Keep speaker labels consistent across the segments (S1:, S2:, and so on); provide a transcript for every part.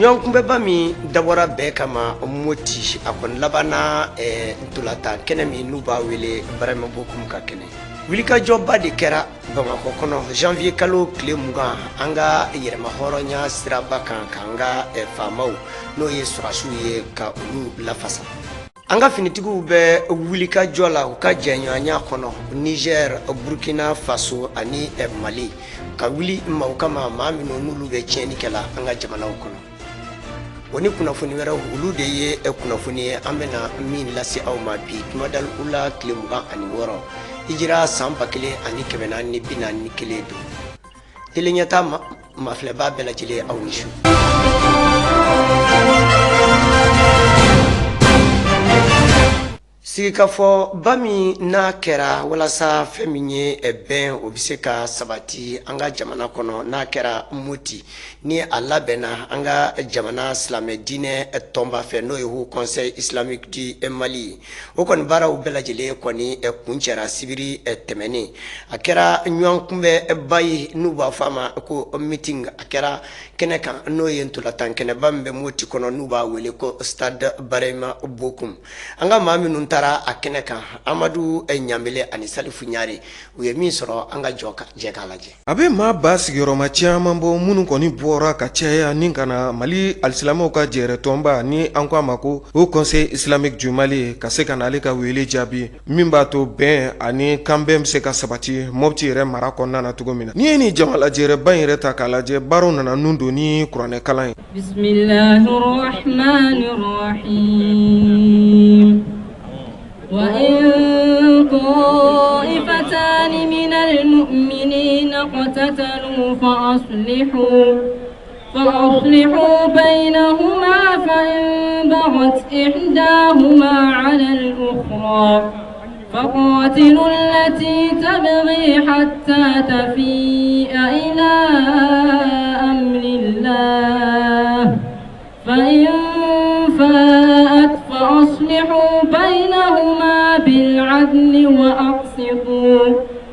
S1: Ɲɔgɔnkunbɛnba min dabɔra bɛɛ kama Moti, a kɔni labanna ntolatan kɛnɛ min n'u b'a wele Barahima Bokum ka kɛnɛ. Wulikajɔba de kɛra Bamakɔ kɔnɔ janvier kalo tile 20, an ka yɛrɛmahɔrɔnya siraba kan, k'an ka faamaw, n'o ye sɔrɔdasiw ye, ka olu lafasa. An ka finitigiw bɛ wulikajɔ la u ka jɛɲɔgɔnya kɔnɔ Niger, Burkina Faso ani Mali, ka wuli maaw kama, maa minnu n'olu bɛ tiɲɛni kɛ la an ka jamanaw kɔnɔ. O ni kunnafoni wɛrɛw, olu de ye kunnafoni ye an bɛna min lase aw ma bi, jumadal ula tile 26, hijira san 1441 don. Tele ɲɛta mafilɛbaa bɛɛ lajɛlen, aw ni su. Sigikafɔba min n'a kɛra walasa fɛn min ye bɛn, o bɛ se ka sabati an ka jamana kɔnɔ, n'a kɛra Moti, ni a labɛnna an ka jamana silamɛ diinɛ tɔnba fɛ, n'o ye Haut Conseil Islamique du Mali ye, o kɔni baaraw bɛɛ lajɛlen kɔni kuncɛra sibiri tɛmɛnen. A kɛra ɲɔgɔn kunbɛnba ye n'u b'a fɔ a ma ko meeting. A kɛra kɛnɛ kan, n'o ye ntolatan kɛnɛba min bɛ Moti kɔnɔ, n'u b'a wele ko stade Barahima Bokum. An ka maa minnu taara a kɛnɛ kan, Amadu Ɲanbele ani Salifu Ɲare, u ye min sɔrɔ, an ka jɔ ka jɛ k'a lajɛ.
S2: A bɛ maa ba sigiyɔrɔma caman bɔ minnu kɔni bɔra ka caya ni ka na Mali alisilamɛw ka jɛrɛ tɔnba, ni an ko a ma ko Haut Conseil Islamique du Mali, ka se ka na ale ka wele jaabi min b'a to bɛn ani kanbɛn bɛ se ka sabati Mɔpti yɛrɛ mara kɔnɔna na cogo min na. N'i ye nin jamalajɛrɛba in yɛrɛ ta k'a lajɛ, baaraw nana nun don ni kuranɛ kalan ye.
S3: Bismillahirrahmanirrahim. Wa in ta'ifatani minal mu'minina iqtatalu fa aslihu fa aslihu baynahuma fa in baghat ihdahuma 'ala al-ukhra faqatilu allati tabghi hatta tafi'a ila amrillah fa in fa'at fa aslihu baynahuma bil 'adli wa aqsitu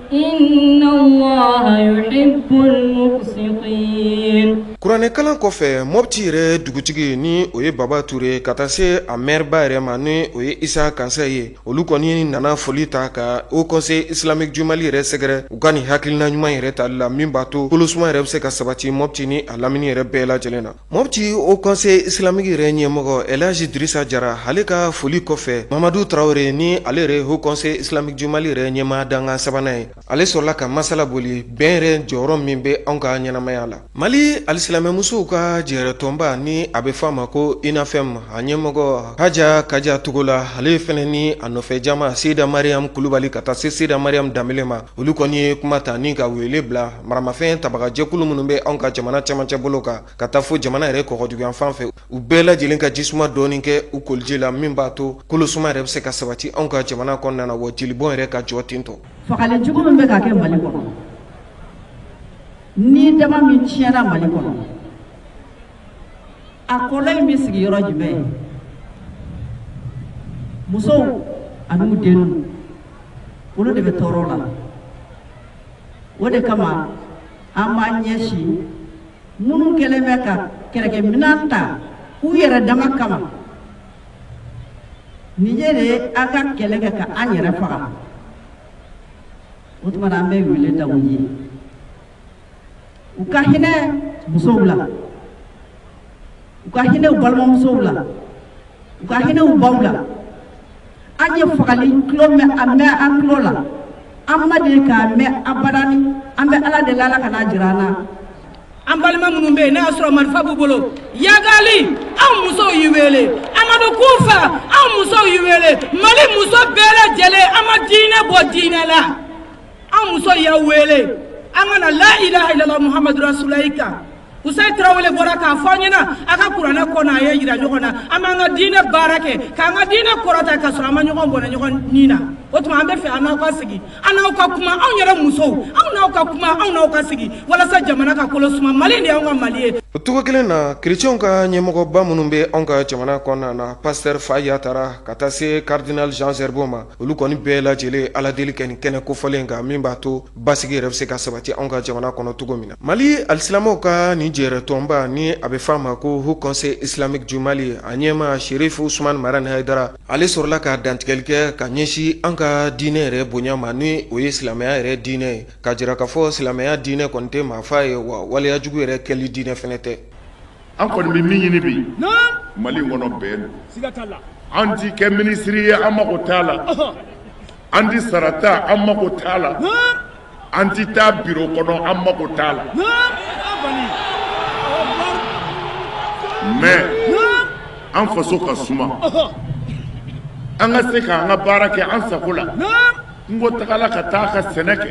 S3: inna Allaha yuhibbul muqsitin.
S2: Kuranɛkalan kɔfɛ, Mɔpti yɛrɛ dugutigi, ni o ye Baba Ture, ka taa se a mɛriba yɛrɛ ma, ni o ye Isa Kansa ye, olu kɔni nana foli ta ka Haut Conseil Islamique du Mali yɛrɛ sɛgɛrɛ u ka nin hakilina ɲuman yɛrɛ tali la min b'a to kolosuma yɛrɛ bɛ se ka sabati Mɔpti ni a lamini yɛrɛ bɛɛ lajɛlen na. Mɔpti Haut Conseil Islamique yɛrɛ ɲɛmɔgɔ Elhaji Dirisa Jara, ale ka foli kɔfɛ, Mamadu Tarawele, ni ale yɛrɛ Haut Conseil Islamique du Mali yɛrɛ ɲɛmaa dankan sabanan ye, ale sɔrɔla ka masala boli bɛn yɛrɛ jɔyɔrɔ min bɛ anw ka ɲɛnamaya la. Mali alisilamɛmusow ka jɛrɛtɔnba, ni a bɛ fɔ a ma ko UNAFEM, a ɲɛmɔgɔ Haja Kaja Togola, ale fana ni a nɔfɛ jama Seyida Mariam Kulubali ka taa se Seyida Mariam Danbele ma, olu kɔni ye kuma ta ni ka wele bila maramafɛn tabagajɛkulu minnu bɛ anw ka jamana cɛmancɛ bolo kan, ka taa fo jamana yɛrɛ kɔgɔduguyan fan fɛ, u bɛɛ lajɛlen ka jisuma dɔɔni kɛ u koliji la min b'a to kolosuma yɛrɛ bɛ se ka sabati anw ka jamana kɔnɔna na, wa jelibɔn yɛrɛ ka jɔ ten tɔ.
S4: Fagali jugu min bɛ ka kɛ Mali kɔnɔ, ni dama min tiɲɛna Mali kɔnɔ, a kɔlɔlɔ in bɛ sigi yɔrɔ jumɛn? Musow an'u denw, olu de bɛ tɔɔrɔ la. O de kama an b'an ɲɛsin minnu kɛlen bɛ ka kɛlɛkɛminɛn ta u yɛrɛ dama kama nin ye de ye an ka kɛlɛ kɛ ka an yɛrɛ faga. O tuma na, an bɛ wele da u ye u ka hinɛ musow la, u ka hinɛ u balimamusow la, u ka hinɛ u baw la. An ye fagali tulo mɛn, a mɛn an tulo la, an ma deli k'a mɛn abadani. An bɛ Ala deli, Ala kan'a jira an na.
S5: An balima minnu bɛ yen, n'a y'a sɔrɔ marifa b'u bolo, Yagali, anw musow y'i wele. Amadu Kufa, anw musow y'i wele. Mali muso bɛɛ lajɛlen, an ma diinɛ bɔ diinɛ la, an muso y'a wele an ka na la ilaha illallah muhammadu rasulayi kan. Usayi Tarawele bɔra k'a fɔ an ɲɛna a ka kuranɛ kɔnɔ, a ye yira ɲɔgɔn na, an b'an ka diinɛ baara kɛ k'an ka diinɛ kɔrɔta ka sɔrɔ an ma ɲɔgɔn bɔnɛ ɲɔgɔn ni na. O tuma, an bɛ fɛ an n'aw ka sigi, an n'aw ka kuma, anw yɛrɛ musow, anw n'aw ka kuma, anw n'aw ka sigi walasa jamana ka kolo suma. Mali de y'anw ka Mali ye.
S2: O cogo kelen na, kerecɛnw ka ɲɛmɔgɔba minnu bɛ anw ka jamana kɔnɔna na, pasteur Fa Yatara ka taa se cardinal Jean Zerbo ma, olu kɔni bɛɛ lajɛlen ala deli kɛ nin kɛnɛ kofɔlen kan, min b'a to basigi yɛrɛ bɛ se ka sabati anw ka jamana kɔnɔ cogo min na. Mali alisilamɛw ka nin jɛrɛtɔnba ni a bɛ f'a ma ko Haut Conseil islamique du Mali, a ɲɛmaa Cherif Ousmane Madani Haidara, ale sɔrɔla ka dantigɛli kɛ ka ɲɛsin an ka diinɛ yɛrɛ bonya ma, ni o ye silamɛya yɛrɛ diinɛ ye, k'a jira k'a fɔ silamɛya diinɛ kɔni tɛ maafa ye, wa waleya jugu yɛrɛ kɛli diinɛ fɛnɛ tɛ.
S6: An kɔni bɛ min ɲini bi Mali in kɔnɔ, bɛn don. An ti kɛ minisiri ye, an mako t'a la. An ti sara ta, an mako t'a la. An ti taa biro kɔnɔ, an mako t'a la. Mais an faso ka suma, an ka se k'an ka baara kɛ an sago la. Kungotagala ka taa ka sɛnɛ kɛ,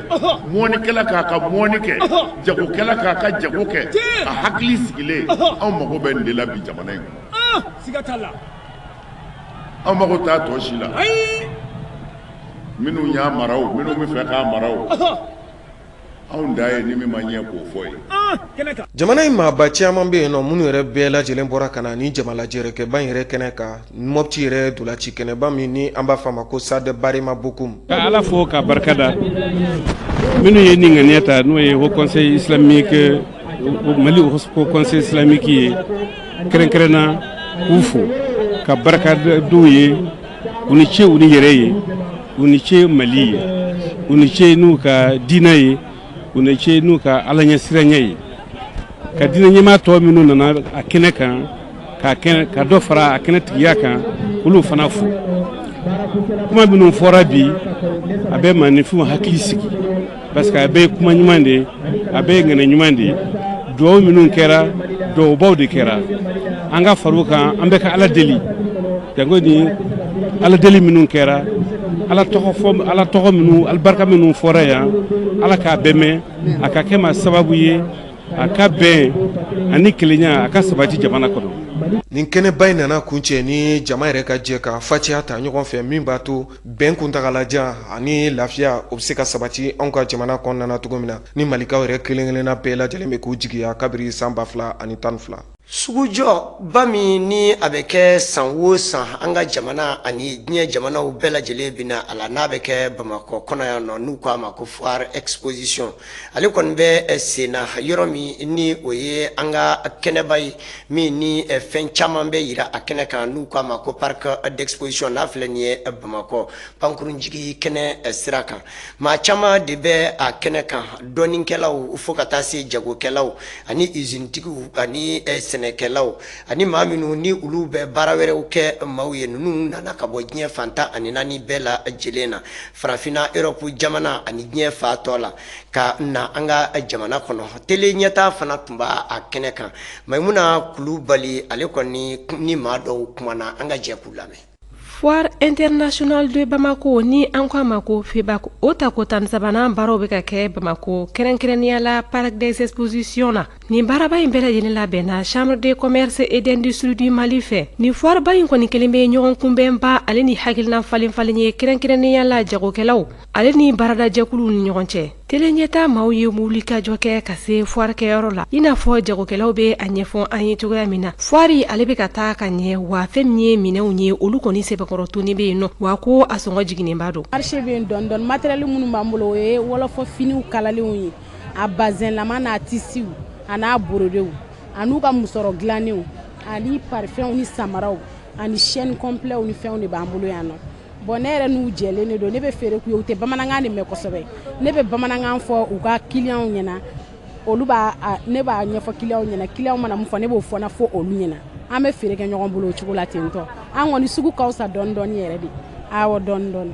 S6: mɔnikɛla k'a ka mɔni kɛ, jagokɛla k'a ka jago kɛ a hakili sigilen. Anw mago bɛ nin de la bi jamana in kɔnɔ. Anw mago t'a tɔ si la. Minnu y'a mara o, minnu bɛ fɛ k'a mara o, anw da ye ni min ma ɲɛ k'o fɔ ye.
S2: Jamana in maaba caman bɛ yen nɔ, minnu yɛrɛ bɛɛ lajɛlen bɔra ka na ni jamalajɛrɛkɛba in yɛrɛ kɛnɛ kan, Mɔpti yɛrɛ dolaci kɛnɛba min ni an b'a fɔ a ma ko Stade Barema Bokum.
S7: Ka Ala fo ka barika da minnu ye nin ŋaniya ta, n'o ye Haut Conseil islamique Mali, Haut Conseil islamique ye kɛrɛnkɛrɛnna, k'u fo ka barika d'u ye. U ni ce u ni yɛrɛ ye, u ni ce Mali ye, u ni ce n'u ka diinɛ ye, u ni ce n'u ka Ala ɲɛsiranya ye. Ka diinɛ ɲɛmaa tɔ minnu nana a kɛnɛ kan ka kɛnɛ ka dɔ fara a kɛnɛ tigiya kan, olu fana fo. Kuma minnu fɔra bi, a bɛ maaninfinw hakili sigi, parce que a bɛ kuma ɲuman de ye, a bɛ ŋɛnɛ ɲuman de ye. Duwawu minnu kɛra, duwawubaw de kɛra. An ka far'u kan, an bɛ ka Ala deli janko ni Ala deli minnu kɛra, Ala tɔgɔ fɔ, Ala tɔgɔ minnu, alibarika minnu fɔra yan, Ala k'a bɛɛ mɛn, a ka kɛ ma sababu ye a ka bɛn ani kelenya a ka sabati jamana kɔnɔ.
S2: Nin kɛnɛba in nana kuncɛ ni jama yɛrɛ ka jɛ ka fatiya ta ɲɔgɔn fɛ, min b'a to bɛn kuntagalajan ani lafiya o bɛ se ka sabati anw ka jamana kɔnɔna na cogo min na, ni malikaw yɛrɛ kelen kelenna bɛɛ lajɛlen bɛ k'u jigiya kabiri san 2012.
S1: Sugujɔba min ni a bɛ kɛ san o san, an ka jamana ani diɲɛ jamanaw bɛɛ lajɛlen bɛ na a la, n'a bɛ kɛ Bamakɔ kɔnɔ yan nɔ, n'u ko a ma ko foire exposition, ale kɔni bɛ sen na yɔrɔ min ni o ye an ka kɛnɛba ye, min ni fɛn caman bɛ yira a kɛnɛ kan, n'u ko a ma ko parc d'exposition, n'a filɛ nin ye Bamakɔ pankurunjigi kɛnɛ sira kan. Maa caman de bɛ a kɛnɛ kan, dɔnnikɛlaw fo ka taa se jagokɛlaw ani usinetigiw ani sɛnɛkɛlaw ani maa minnu ni olu bɛ baara wɛrɛw kɛ maaw ye. Ninnu nana ka bɔ diɲɛ fan 14 bɛɛ lajɛlen na, farafinna, Europe jamana ani diɲɛ fan tɔ la, ka na an ka jamana kɔnɔ. Tele ɲɛta fana tun b'a a kɛnɛ kan. Mayimuna Kulubali, ale kɔni ni maa dɔw kumana, an ka jɛ k'u lamɛn.
S8: Foire internationale de Bamako, ni an ko a ma ko FIBAC, o tako 13nan baaraw bɛ ka kɛ Bamako, kɛrɛnkɛrɛnnenya la Parc des expositions na. Nin baaraba in bɛɛ lajɛlen labɛnna Chambre de commerce et d'industrie du Mali fɛ. Nin foireba in kɔni kelen bɛ ɲɔgɔn kunbɛnba ale ni hakilina falen falen ye, kɛrɛnkɛrɛnnenya la jagokɛlaw ale ni baaradajɛkuluw ni ɲɔgɔn cɛ. Tele ɲɛta maaw ye wulikajɔ kɛ ka se foire kɛyɔrɔ la, i n'a fɔ jagokɛlaw bɛ a ɲɛfɔ an ye cogoya min na. Foire ale bɛ ka taa ka ɲɛ wa, fɛn min ye minɛnw ye, olu kɔni sɛbɛkɔrɔ toni bɛ yen nɔ, wa ko a sɔngɔ jiginnenba don.
S9: Marché bɛ yen dɔɔni dɔɔni. Matériel minnu b'an bolo, o ye wɔlɔfɔ finiw kalalenw ye, a bazɛnlama n'a tisiw a n'a borodew a n'u ka musɔrɔ dilannenw ani parfumw ni samaraw ani chaîne complet ni fɛnw de b'an bolo yan nɔ. Bon, ne yɛrɛ n'u jɛlen de don. Ne bɛ feere k'u ye. U tɛ bamanankan de mɛn kosɛbɛ. Ne bɛ bamanankan fɔ u ka clients ɲɛna, olu b'a, ne b'a ɲɛfɔ clients ɲɛna. Clients mana mun fɔ, ne b'o fɔ fɔ olu ɲɛna. An bɛ feere kɛ ɲɔgɔn bolo o cogo la ten tɔ. An kɔni sugu ka fisa dɔɔni dɔɔni yɛrɛ de. Awɔ, dɔɔni dɔɔni.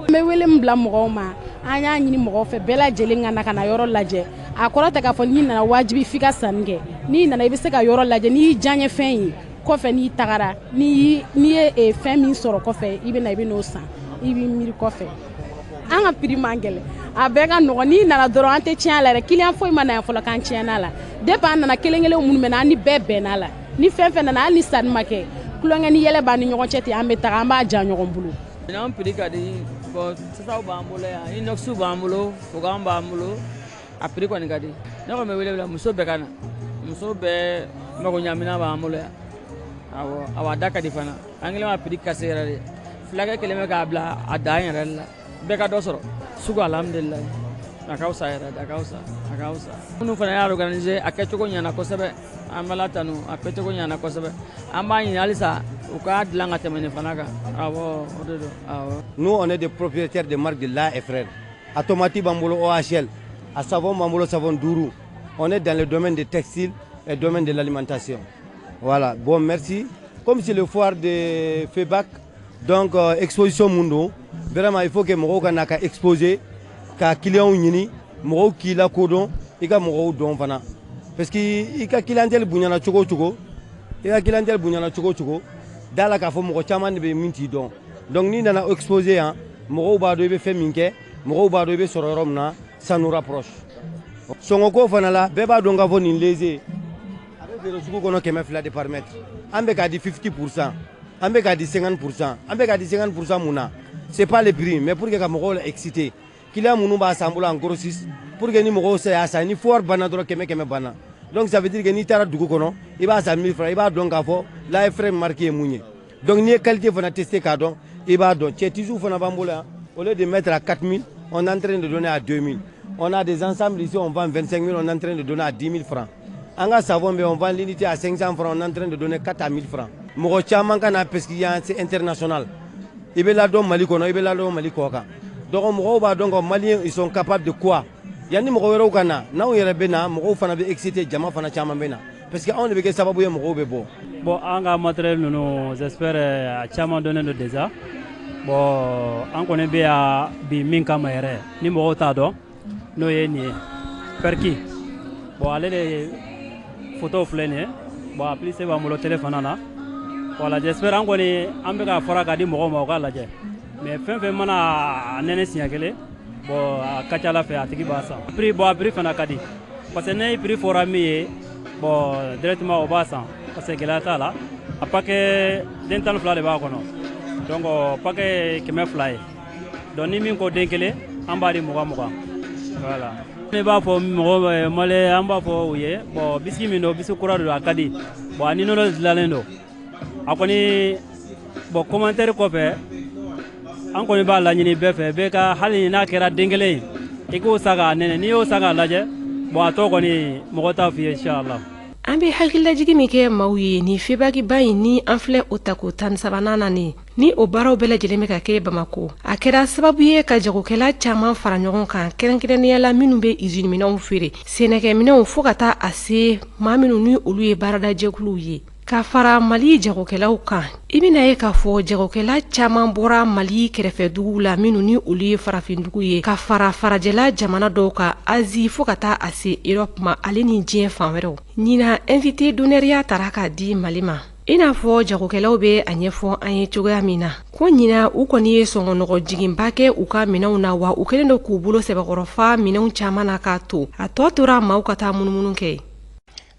S9: N bɛ wele min bila mɔgɔw ma, an y'a ɲini mɔgɔw fɛ bɛɛ lajɛlen ka na ka na yɔrɔ lajɛ. A kɔrɔ tɛ k'a fɔ n'i nana wajibi f'i ka sanni kɛ. N'i nana, i bɛ se ka yɔrɔ lajɛ. N'i y'i diyaɲɛ fɛn ye kɔfɛ, n'i tagara, n'i ye fɛn min sɔrɔ kɔfɛ, i bɛ na, i bɛ n'o san, i b'i miiri kɔfɛ. An ka prix man gɛlɛn, a bɛɛ ka nɔgɔn. N'i nana dɔrɔn, an tɛ tiɲɛ a la yɛrɛ. Client foyi ma na yan fɔlɔ k'an tiɲɛna la. Depuis an nana, kelen kelen minnu bɛ na, an ni bɛɛ bɛnna la. Ni fɛn fɛn nana, hali ni sanni ma kɛ, tulonkɛ ni yɛlɛ b'an ni ɲɔgɔn cɛ ten. An bɛ taga, an b'a ja ɲɔgɔn bolo.
S10: Minɛnw prix ka di. Bon, tasaw b'an bolo yan, inox b'an bolo, fugan b'an bolo. A prix kɔni ka di. Ne kɔni bɛ wele bila muso bɛɛ ka na, muso bɛɛ. Magoɲaminɛn b'an bolo yan. Awɔ, awa, a da ka di fana. An kɛlen ka prix casser yɛrɛ de. Fulakɛ kɛlen bɛ k'a bila a dan yɛrɛ de la. Bɛɛ ka dɔ sɔrɔ. Sugu, alhamdulilayi. A ka fisa yɛrɛ de, a ka fisa, a ka fisa. Minnu fana y'a organiser, a kɛcogo ɲɛna kosɛbɛ. An bɛ Ala tanu, a kɛcogo ɲɛna kosɛbɛ. An b'a ɲini halisa u k'a dilan ka tɛmɛ nin fana kan. Awɔ, o de don. Awɔ.
S11: Nous, on est des propriétaires de marque de La et Frères. A tomate b'an bolo OHL, a savon b'an bolo, savon duuru. On est dans le domaine des textiles et domaine de l'alimentation. Voilà, bon, merci. Comme c'est le foire de FEBAC, donc exposition mun don, vraiment il faut que mɔgɔw ka na ka exposer, ka clients ɲini, mɔgɔw k'i lakodɔn, i ka mɔgɔw dɔn fana. Parce que i ka clientèle bonyana cogo o cogo, i ka clientèle bonyana cogo o cogo, da la k'a fɔ mɔgɔ caman de bɛ min t'i dɔn. Donc n'i nana exposer yan, mɔgɔw b'a dɔn i bɛ fɛn min kɛ, mɔgɔw b'a dɔn i bɛ sɔrɔ yɔrɔ min na, ça nous rapproche. Sɔngɔko fana la, bɛɛ b'a dɔn k'a fɔ nin léger a bɛ feere sugu kɔnɔ 200 de par mètre. An bɛ k'a di 50%, an bɛ k'a di 50%, an bɛ k'a di 50% mun na? C'est pas le prix, mais pour que ka mɔgɔw la exciter, client minnu b'a san bolo en grossiste, pour que ni mɔgɔw y'a san, ni foire banna dɔrɔn, 100 100 banna. Donc ça veut dire que n'i taara dugu kɔnɔ, i b'a san 1000 francs, i b'a dɔn k'a fɔ La et Frères marque ye mun ye. Donc n'i ye qualité fana testé k'a dɔn, i b'a dɔn. Cɛ tissu fana b'an bolo yan, au lieu de mettre à 4000, on est en train de donner à 2000. On a des ensembles ici, on vend 25 000, on est en train de donner à 10 000 francs. An ka savon bɛ, on vend l'unité à 500 francs, on est en train de donner 4 à 1000 francs. Mɔgɔ caman ka na parce que yan c'est international. I bɛ ladɔn Mali kɔnɔ, i bɛ ladɔn Mali kɔ kan. Donc mɔgɔw b'a dɔn ko Maliens, ils sont capables de quoi. Yanni mɔgɔ wɛrɛw ka na, n'anw yɛrɛ bɛ na, mɔgɔw fana bɛ excité, jama fana caman bɛ na. Parce que anw de bɛ kɛ sababu ye mɔgɔw bɛ bɔ.
S12: Bon, an ka matériel ninnu, j'espère a caman dɔnnen don déjà. Bon, an kɔni bɛ yan bi min kama yɛrɛ, ni mɔgɔw t'a dɔn, n'o ye nin ye, perki. Bon, ale de photo filɛ nin ye. Bon, a plus b'an bolo télé fana na. Voilà, j'espère an kɔni an bɛ ka fara k'a di mɔgɔw ma, u k'a lajɛ. Mais fɛn fɛn mana a nɛnɛ siɲɛ kelen, bon, a ka ca Ala fɛ a tigi b'a san. Prix, bon, a prix fana ka di. Parce que ne prix fɔra min ye, bon, directement o b'a san. Parce que gɛlɛya t'a la. A paquet den 12 de b'a kɔnɔ. Donc paquet ye 200 ye. Donc ni min ko den kelen, an b'a di 20 20. Voilà. Ne b'a fɔ mɔgɔ malien, an b'a fɔ u ye, bon, biscuit min don, biscuit kura don, a ka di. Bon, a ni nɔnɔ dilannen don. A kɔni, bon, commentaire kɔfɛ, an kɔni b'a laɲini bɛɛ fɛ, bɛɛ ka hali n'a kɛra den kelen ye, i k'o san k'a nɛnɛ. N'i y'o san k'a lajɛ, bon, a tɔ kɔni mɔgɔ t'a f'i ye, inchallah.
S8: An bɛ hakililajigi min kɛ maaw ye, ni FEBAC ba in ni an filɛ o tako 13nan na nin, ni o baaraw bɛɛ lajɛlen bɛ ka kɛ Bamako, a kɛra sababu ye ka jagokɛla caman fara ɲɔgɔn kan, kɛrɛnkɛrɛnnenya la minnu bɛ usine feere, sɛnɛkɛminɛnw, fo ka taa a se maa minnu ni olu ye baaradajɛkuluw ye ka fara Mali jagokɛlaw kan. I bɛna ye k'a fɔ jagokɛla caman bɔra Mali kɛrɛfɛ duguw la, minnu ni olu ye farafindugu ye, ka fara farajɛla jamana dɔw kan, Asie, fo ka taa a se Europe ma, ale ni diɲɛ fan wɛrɛw. Ɲina, invité d'honneur ya tara k'a di Mali ma. I n'a fɔ jagokɛlaw bɛ a ɲɛfɔ an ye cogoya min na, ko ɲina u kɔni ye sɔngɔnɔgɔ jiginba kɛ u ka minɛnw na, wa u kɛlen don k'u bolo sɛbɛkɔrɔ fa minɛnw caman na k'a to a tɔ tora maaw ka taa munumunu kɛ.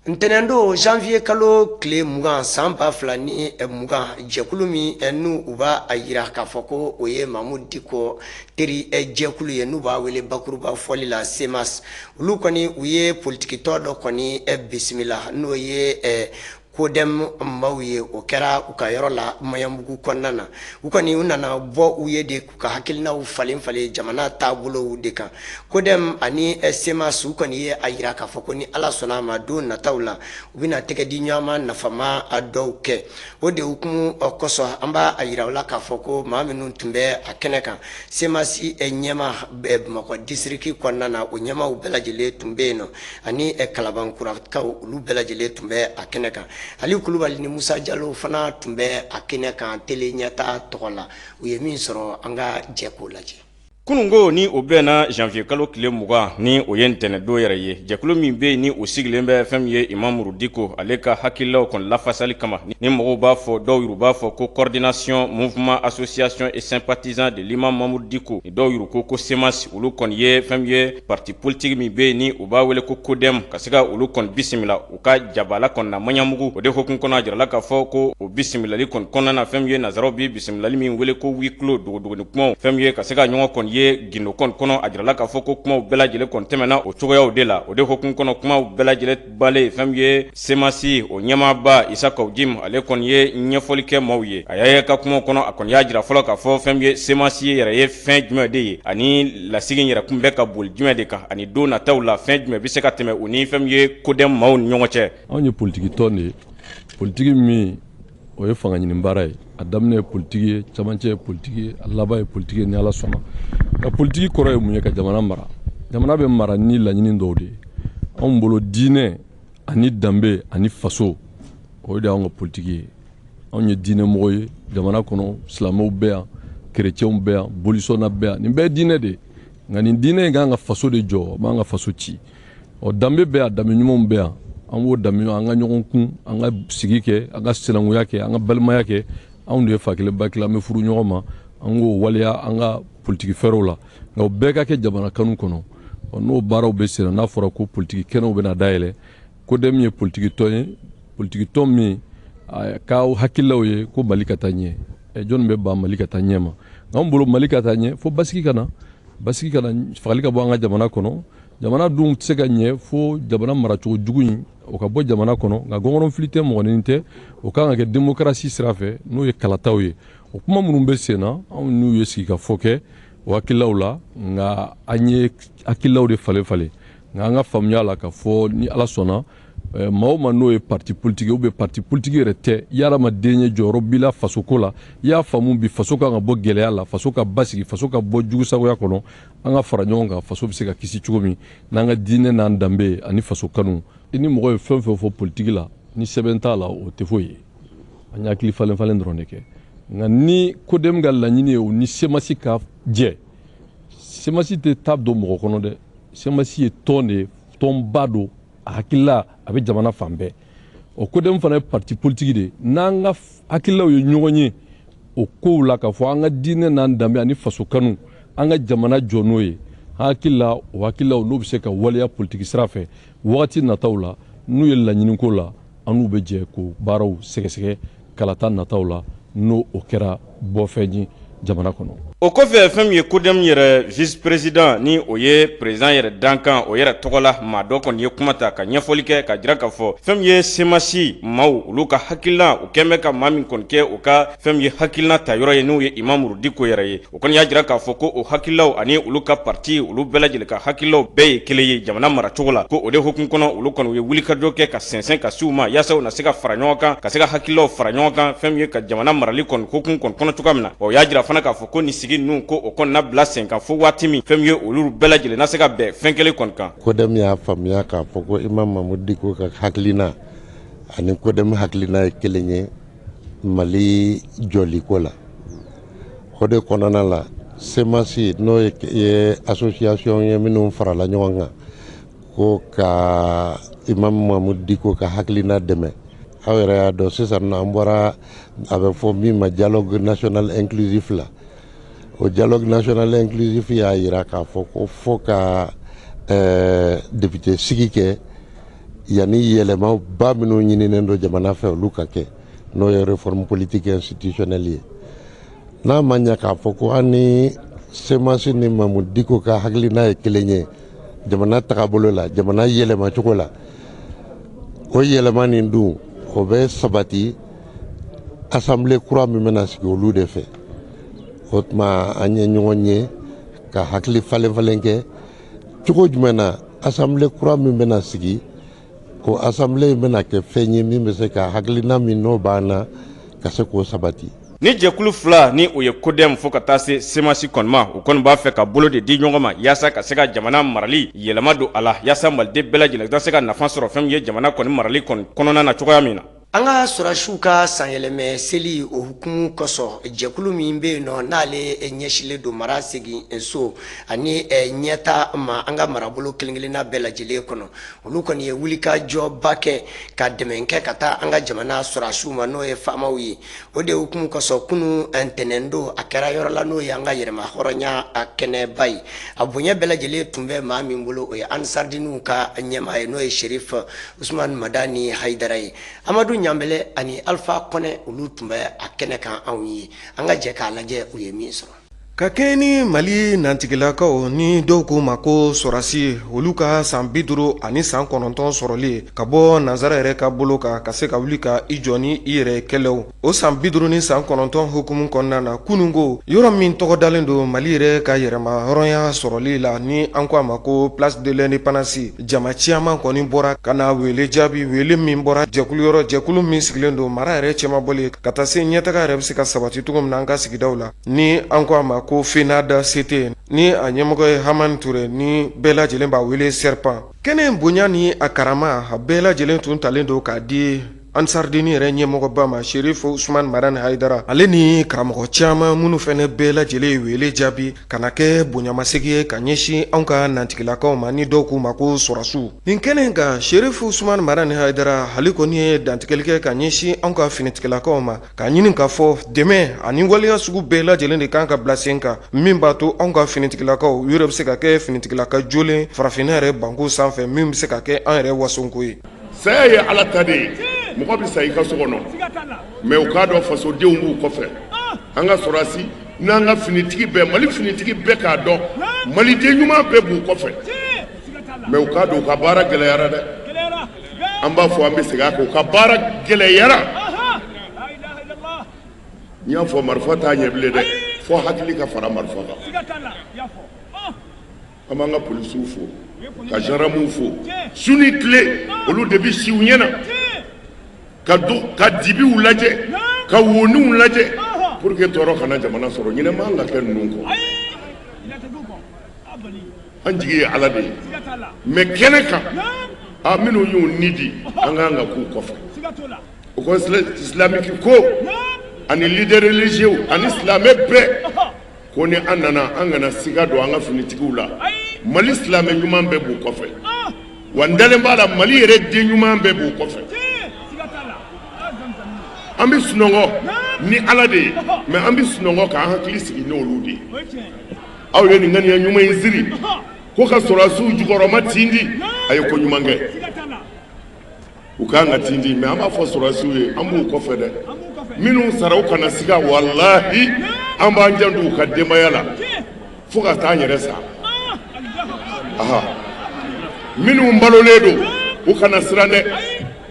S1: Ntɛnɛndon, janvier kalo tile 20, san 2020, jɛkulu min n'u u b'a a yira k'a fɔ ko o ye Mamudu Diko teri jɛkulu ye, n'u b'a wele bakuruba fɔli la CMAS, olu kɔni u ye politikitɔ dɔ kɔni bisimila, n'o ye CODEM maaw ye. O kɛra u ka yɔrɔ la Maɲanbugu kɔnɔna na. U kɔni u nana bɔ u ye de k'u ka hakilinaw falen falen jamana taabolow de kan. CODEM ani CMAS, u kɔni ye a yira k'a fɔ ko ni Ala sɔnna a ma, don nataw la, u bɛna tɛgɛ di ɲɔgɔn ma nafama dɔw kɛ. O de hukumu kosɔn, an b'a a yira u la k'a fɔ ko maa minnu tun bɛ a kɛnɛ kan, CMAS ɲɛma Bamakɔ district kɔnɔna na, o ɲɛmaw bɛɛ lajɛlen tun bɛ yen nɔ, ani Kalabankurakaw, olu bɛɛ lajɛlen tun bɛ a kɛnɛ kan. Ali Kulubali ni Musa Jalo fana tun bɛ a kɛnɛ kan télé ɲɛta tɔgɔ la. U ye min sɔrɔ, an ka jɛ k'o lajɛ.
S13: Kununko, ni o bɛnna janvier kalo tile 20, ni o ye ntɛnɛndon yɛrɛ ye, jɛkulu min bɛ yen ni o sigilen bɛ fɛn min ye Imamu Diko ale ka hakililaw kɔni lafasali kama, ni mɔgɔw b'a fɔ, dɔw yɛrɛ b'a fɔ ko Coordination Mouvement Association et Sympathisants de l'Imam Mamudu Diko, ni dɔw yɛrɛ ko CMAS, olu kɔni ye fɛn min ye parti politique min bɛ yen ni u b'a wele ko CODEM, ka se ka olu kɔni bisimila u ka jabala kɔni na Maɲanbugu. O de hukumu kɔnɔ, a jirala k'a fɔ ko o bisimilali kɔni kɔnɔna na, fɛn min ye nanzaraw bɛ bisimilali min wele ko huis clos, dogodogoni kumaw, fɛn min ye ka se ka ɲɔgɔn kɔni ye. ye gindo kɔni kɔnɔ. A jirala k'a fɔ ko kumaw bɛɛ lajɛlen kɔni tɛmɛna o cogoyaw de la. O de hukumu kɔnɔ, kumaw bɛɛ lajɛlen balen, fɛn min ye CMAS o ɲɛmaaba Isa Kaw Jim, ale kɔni ye ɲɛfɔli kɛ maaw ye. A y'a ye ka kumaw kɔnɔ, a kɔni y'a jira fɔlɔ k'a fɔ fɛn min ye CMAS yɛrɛ ye fɛn jumɛn de ye, ani lasigi yɛrɛ kun bɛ ka boli jumɛn de kan, ani don nataw la fɛn jumɛn bɛ se ka tɛmɛ u ni fɛn min ye CODEM maaw ni ɲɔgɔn cɛ.
S14: Anw ye politiki tɔn de ye. Politiki min, o ye fanga ɲini baara ye. A daminɛ ye politiki ye, camancɛ ye politiki ye, a laban ye politiki ye, ni Ala sɔnna. Nka politiki kɔrɔ ye mun ye? Ka jamana mara. Jamana bɛ mara ni laɲini dɔw de ye. Anw bolo, diinɛ ani danbe ani faso, o de y'anw ka politiki ye. Anw ye diinɛmɔgɔ ye. Jamana kɔnɔ, silamɛw bɛ yan, kerecɛnw bɛ yan, bolisɔnna bɛ yan. Nin bɛɛ ye diinɛ de ye. Nka nin diinɛ in kan ka faso de jɔ, a b'an ka faso ci. Ɔ, danbe bɛ yan, danbe ɲumanw bɛ yan. An b'o danbe, an ka ɲɔgɔn kun, an ka sigi kɛ, an ka sinankunya kɛ, an ka balimaya kɛ. Anw de ye fa kelen ba kelen, an bɛ furu ɲɔgɔn ma. An k'o waleya an ka politiki fɛɛrɛw la, nka o bɛɛ ka kɛ jamana kanu kɔnɔ. Ɔ, n'o baaraw bɛ senna, n'a fɔra ko politiki kɛnɛw bɛna dayɛlɛ, CODEM ye politiki tɔn ye, politiki tɔn min k'aw hakililaw ye ko Mali ka taa ɲɛ. Jɔnni bɛ ban Mali ka taa ɲɛ ma? Nka anw bolo, Mali ka taa ɲɛ fo basigi ka na, basigi ka na, fagali ka bɔ an ka jamana kɔnɔ. Jamana dun tɛ se ka ɲɛ fo jamana maracogo jugu in, o ka bɔ jamana kɔnɔ. Nka gɔngɔrɔnfili tɛ, mɔgɔnin tɛ, o kan ka kɛ démocratie sira fɛ, n'o ye kalataw ye. O kuma minnu bɛ sen na, anw n'u ye sigikafɔ kɛ o hakililaw la. Nka an ye hakililaw de falen falen. Nka an ka faamuya la k'a fɔ ni Ala sɔnna, maa o maa n'o ye parti politique ou bien parti politique yɛrɛ tɛ, i hadamaden ye, jɔyɔrɔ b'i la fasoko la, i y'a faamu bi faso kan ka bɔ gɛlɛya la, faso ka basigi, faso ka bɔ jugusagoya kɔnɔ, an ka fara ɲɔgɔn kan, faso bɛ se ka kisi cogo min n'an ka diinɛ n'an danbe ani faso kanu. I ni mɔgɔ ye fɛn fɛn fɔ politiki la, ni sɛbɛn t'a la, o tɛ foyi ye. An ye hakili falen falen dɔrɔn de kɛ. Nka ni CODEM ka laɲini ye o ni CMAS ka jɛ, CMAS tɛ taa don mɔgɔ kɔnɔ dɛ. CMAS ye tɔn de ye, tɔnba don, a hakilila a bɛ jamana fan bɛɛ. O CODEM fana ye parti politique de ye. N'an ka hakililaw ye ɲɔgɔn ye o kow la, k'a fɔ an ka diinɛ n'an danbe ani faso kanu, an ka jamana jɔ n'o ye, hakili la, o hakililaw n'o bɛ se ka waleya politiki sira fɛ wagati nataw la, n'u ye laɲiniko la, an n'u bɛ jɛ k'o baaraw sɛgɛsɛgɛ kalata nataw la, n'o o kɛra bɔfɛn ye jamana kɔnɔ.
S13: O kɔfɛ, fɛn min ye CODEM yɛrɛ vice président, ni o ye président yɛrɛ dankan, o yɛrɛ tɔgɔ la maa dɔ kɔni ye kuma ta ka ɲɛfɔli kɛ, ka jira k'a fɔ fɛn min ye CMAS maaw, olu ka hakilina, u kɛn bɛ ka maa min kɔni kɛ u ka fɛn min ye hakilina ta yɔrɔ ye, n'o ye Imamu Diko yɛrɛ ye. O kɔni y'a jira k'a fɔ ko o hakililaw ani olu ka parti, olu bɛɛ lajɛlen ka hakililaw bɛɛ ye kelen ye jamana maracogo la. Ko o de hukumu kɔnɔ, olu kɔni u ye wulikajɔ kɛ ka sɛnsɛn ka se u ma, yaasa u na se ka fara ɲɔgɔn kan, ka se ka hakililaw fara ɲɔgɔn kan, fɛn min ye ka jamana marali kɔni hukumu kɔni kɔnɔ cogoya min na. O y'a jira fana k'a fɔ ko nin sigi ninnu, ko o kɔni na bila sen kan fo waati min fɛn min ye olu bɛɛ lajɛlen na se ka bɛn fɛn kelen kɔni kan.
S15: CODEM y'a faamuya k'a fɔ ko Imam Mahmoud Dicko ka hakilina ani CODEM hakilina ye kelen ye Mali jɔliko la. O de kɔnɔna la, CMAS, n'o ye association ye minnu farala ɲɔgɔn kan ko ka Imam Mahmoud Dicko ka hakilina dɛmɛ. Aw yɛrɛ y'a dɔn, sisan nɔ an bɔra a bɛ fɔ min ma dialogue national inclusif la. O dialogue national inclusif y'a jira k'a fɔ ko fo ka député sigi kɛ yanni yɛlɛmaba minnu ɲininen don jamana fɛ, olu ka kɛ, n'o ye réforme politique institutionnelle ye. N'a ma ɲɛ k'a fɔ ko an ni CMAS ni Mahmoud Dicko ka hakilina ye kelen ye jamana tagabolo la, jamana yɛlɛmacogo la, o yɛlɛma nin dun, o bɛ sabati assemblée kura min bɛna sigi olu de fɛ. O tuma, an ye ɲɔgɔn ye ka hakili falen falen kɛ cogo jumɛn na assemblée kura min bɛna sigi, o assemblée in bɛna kɛ fɛn ye min bɛ se ka hakilina min n'o b'an na, ka se k'o sabati.
S13: Ni jɛkulu fila, ni o ye CODEM fo ka taa se CMAS kɔni ma, u kɔni b'a fɛ ka bolo de di ɲɔgɔn ma, yaasa ka se ka jamana marali yɛlɛma don a la, yaasa maliden bɛɛ lajɛlen ka se ka nafa sɔrɔ fɛn min ye jamana kɔni marali kɔni kɔnɔna na cogoya min na.
S1: An ka sɔrɔdasiw ka sanyɛlɛmɛ seli, o hukumu kosɔn, jɛkulu min bɛ yen nɔ, n'ale ɲɛsinlen don mara segin so ani ɲɛta ma an ka marabolo kelen-kelenna bɛɛ lajɛlen kɔnɔ, olu kɔni ye wulikajɔba kɛ ka dɛmɛ kɛ ka taa an ka jamana sɔrɔdasiw ma, n'o ye faamaw ye. O de hukumu kosɔn, kunun ntɛnɛn don, a kɛra yɔrɔ la n'o ye an ka yɛrɛma hɔrɔnya kɛnɛba ye. A bonya bɛɛ lajɛlen tun bɛ maa min bolo, o ye Ansardiniw ka ɲɛmaa ye, n'o ye Sherif Usman Madani Hayidara ye. Amadu Ɲanbɛlɛ ani Alpha Kɔnɛ, olu tun bɛ a kɛnɛ kan anw ye. An ka jɛ k'a lajɛ u ye min sɔrɔ.
S2: Ka kɛɲɛ ni Mali nantigilakaw ni dɔw k'u ma ko sɔrasi, olu ka san 59 sɔrɔli ye ka bɔ nansara yɛrɛ ka bolo kan ka se ka wuli ka i jɔ ni i yɛrɛ kɛlɛw, o san 59 hukumu kɔnɔna na, kununko yɔrɔ min tɔgɔ dalen don Mali yɛrɛ ka yɛrɛma hɔrɔnya sɔrɔli la ni an ko a ma ko Place de l'Indépendance, jama caman kɔni bɔra ka na wele jaabi, wele min bɔra jɛkulu yɔrɔ, jɛkulu min sigilen don mara yɛrɛ cɛmabɔli ka taa se ɲɛtaga yɛrɛ bɛ se ka sabati cogo min na an ka sigidaw la. Ni an ko a ma ko FENAD CT, ni a ɲɛmɔgɔ ye Hamani Ture, ni bɛɛ lajɛlen b'a wele Serpent. Kɛnɛ bonya ni a karama, a bɛɛ lajɛlen tun talen don k'a di Ansardini yɛrɛ ɲɛmɔgɔba ma, Sherif Usman Madani Hayidara, ale ni karamɔgɔ caman minnu fana bɛɛ lajɛlen ye wele jaabi ka na kɛ bonyamasegin ye ka ɲɛsin anw ka nantigilakaw ma, ni dɔw k'u ma ko sɔrasiw. Nin kɛnɛ in kan, Sherif Usman Madani Hayidara, ale kɔni ye dantigɛli kɛ ka ɲɛsin anw ka finitigilakaw ma, K'a ɲini k'a fɔ dɛmɛ ani waleya sugu bɛɛ lajɛlen de kan ka bila sen kan min b'a to anw ka finitigilakaw u yɛrɛ bɛ se ka kɛ finitigilaka jolen farafinna yɛrɛ banko sanfɛ min bɛ se ka kɛ an yɛrɛ wasonko ye.
S6: Saya ye Ala ta de ye, mɔgɔ bɛ sa i ka so kɔnɔ mais u k'a dɔn fasodenw b'u kɔfɛ. An ka sɔrɔdasi n'an ka finitigi bɛɛ, Mali finitigi bɛɛ k'a dɔn maliden ɲuman bɛɛ b'u kɔfɛ, mais u k'a dɔn u ka baara gɛlɛyara dɛ. An b'a fɔ, an bɛ segin a kan, u ka baara gɛlɛyara. N y'a fɔ, marifa t'a ɲɛ bilen dɛ, fo hakili ka fara marifa kan. An b'an ka polisiw fo, ka gendarmew fo, su ni tile olu de bɛ si u ɲɛ na ka don ka dibiw lajɛ, ka woninw lajɛ pour que tɔɔrɔ kana jamana sɔrɔ. Ɲinɛ man ka kɛ ninnu kɔ. An jigi ye Ala de ye, mais kɛnɛ kan a minnu y'u ni di, an ka kan ka k'u kɔfɛ. O ko islamique ko ani leader religieux ani silamɛ bɛɛ ko ni an nana, an kana siga don an ka finitigiw la. Mali silamɛ ɲuman bɛɛ b'u kɔfɛ, wa n dalen b'a la, Mali yɛrɛ den ɲuman bɛɛ b'u kɔfɛ. An bɛ sunɔgɔ ni Ala de ye, mais an bɛ sunɔgɔ k'an hakili sigi n'olu de ye. Aw ye nin ŋaniya ɲuman in siri ko ka sɔrɔdasiw jukɔrɔma tindi, a ye ko ɲuman kɛ. U ka kan ka tindi, mais an b'a fɔ sɔrɔdasiw ye, an b'u kɔfɛ dɛ. Minnu sara, u kana siga, walahi an b'an janto u ka denbaya la fo ka taa an yɛrɛ sa. Aha, minnu balolen don, u kana siran dɛ,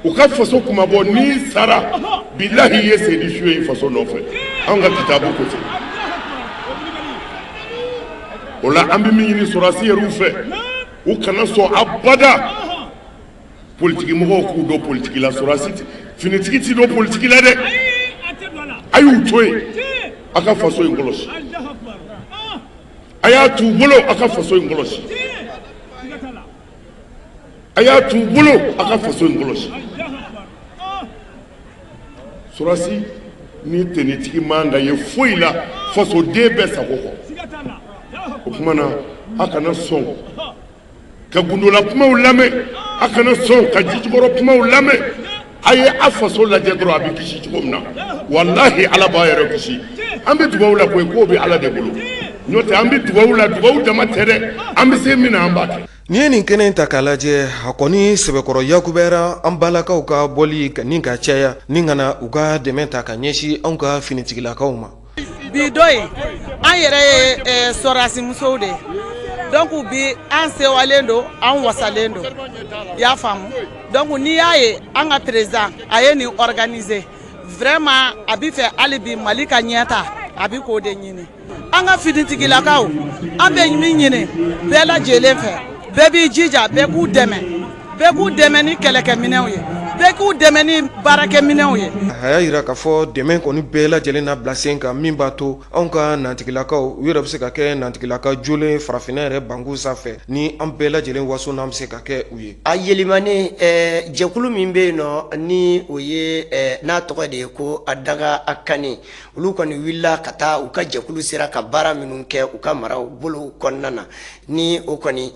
S6: u ka faso kunmabɔ. N'i sara, bilahi i ye seyidi su ye i faso nɔfɛ. Anw ka kitabu ko ten. O la, an bɛ min ɲini sɔrɔdasi yɛrɛw fɛ, u kana sɔn abada politiki mɔgɔw k'u don politiki la. Sɔrɔdasi finitigi ti don politiki la dɛ. A y'u to yen, a ka faso in kɔlɔsi. A y'a t'u bolo, a ka faso in kɔlɔsi. A y'a t'u bolo, a ka faso in kɔlɔsi. Sɔrɔdasi ni tenitigi man ka ye foyi la fasoden bɛɛ sago kɔ. O tuma na, a kana sɔn ka gundola kumaw lamɛn, a kana sɔn ka jijukɔrɔ kumaw lamɛn. A ye a faso lajɛ dɔrɔn, a bɛ kisi cogo min na. Walahi Ala b'a yɛrɛ kisi. An bɛ dugawu la koyi, k'o bɛ Ala de bolo. N'o tɛ, an bɛ dugawu la, dugawu dama tɛ dɛ, an bɛ se min na, an b'a kɛ.
S2: N'i ye nin kɛnɛ in ta k'a lajɛ, a kɔni sɛbɛkɔrɔ yakubayara an balakaw ka bɔli ni ka caya ni ka na u ka dɛmɛ ta ka ɲɛsin anw ka finitigilakaw ma.
S16: Bi don in, an yɛrɛ ye sɔrɔdasi musow de ye, donc bi an sewalen don, an wasalen don, i y'a faamu. Donc n'i y'a ye an ka président a ye nin organiser, vraiment a bi fɛ hali bi Mali ka ɲɛta, a bi k'o de ɲini. An ka finitigilakaw, an bɛ min ɲini bɛɛ lajɛlen fɛ, bɛɛ b'i jija, bɛɛ k'u dɛmɛ, bɛɛ k'u dɛmɛ ni kɛlɛkɛminɛnw ye, bɛɛ k'u dɛmɛ ni baarakɛminɛnw ye.
S2: A y'a jira k'a fɔ dɛmɛ kɔni bɛɛ lajɛlen na bila sen kan min b'a to anw ka nantigilakaw u yɛrɛ bɛ se ka kɛ nantigilaka jolen farafinna yɛrɛ banku sanfɛ, ni an bɛɛ lajɛlen waso n'an bɛ se ka kɛ u ye.
S1: A yelimani jɛkulu min bɛ yen nɔ, ni o ye n'a tɔgɔ de ye ko a daga a kan, olu kɔni wulila ka taa u ka jɛkulu sera ka baara minnu kɛ u ka maraw bolo kɔnɔna na, ni o kɔni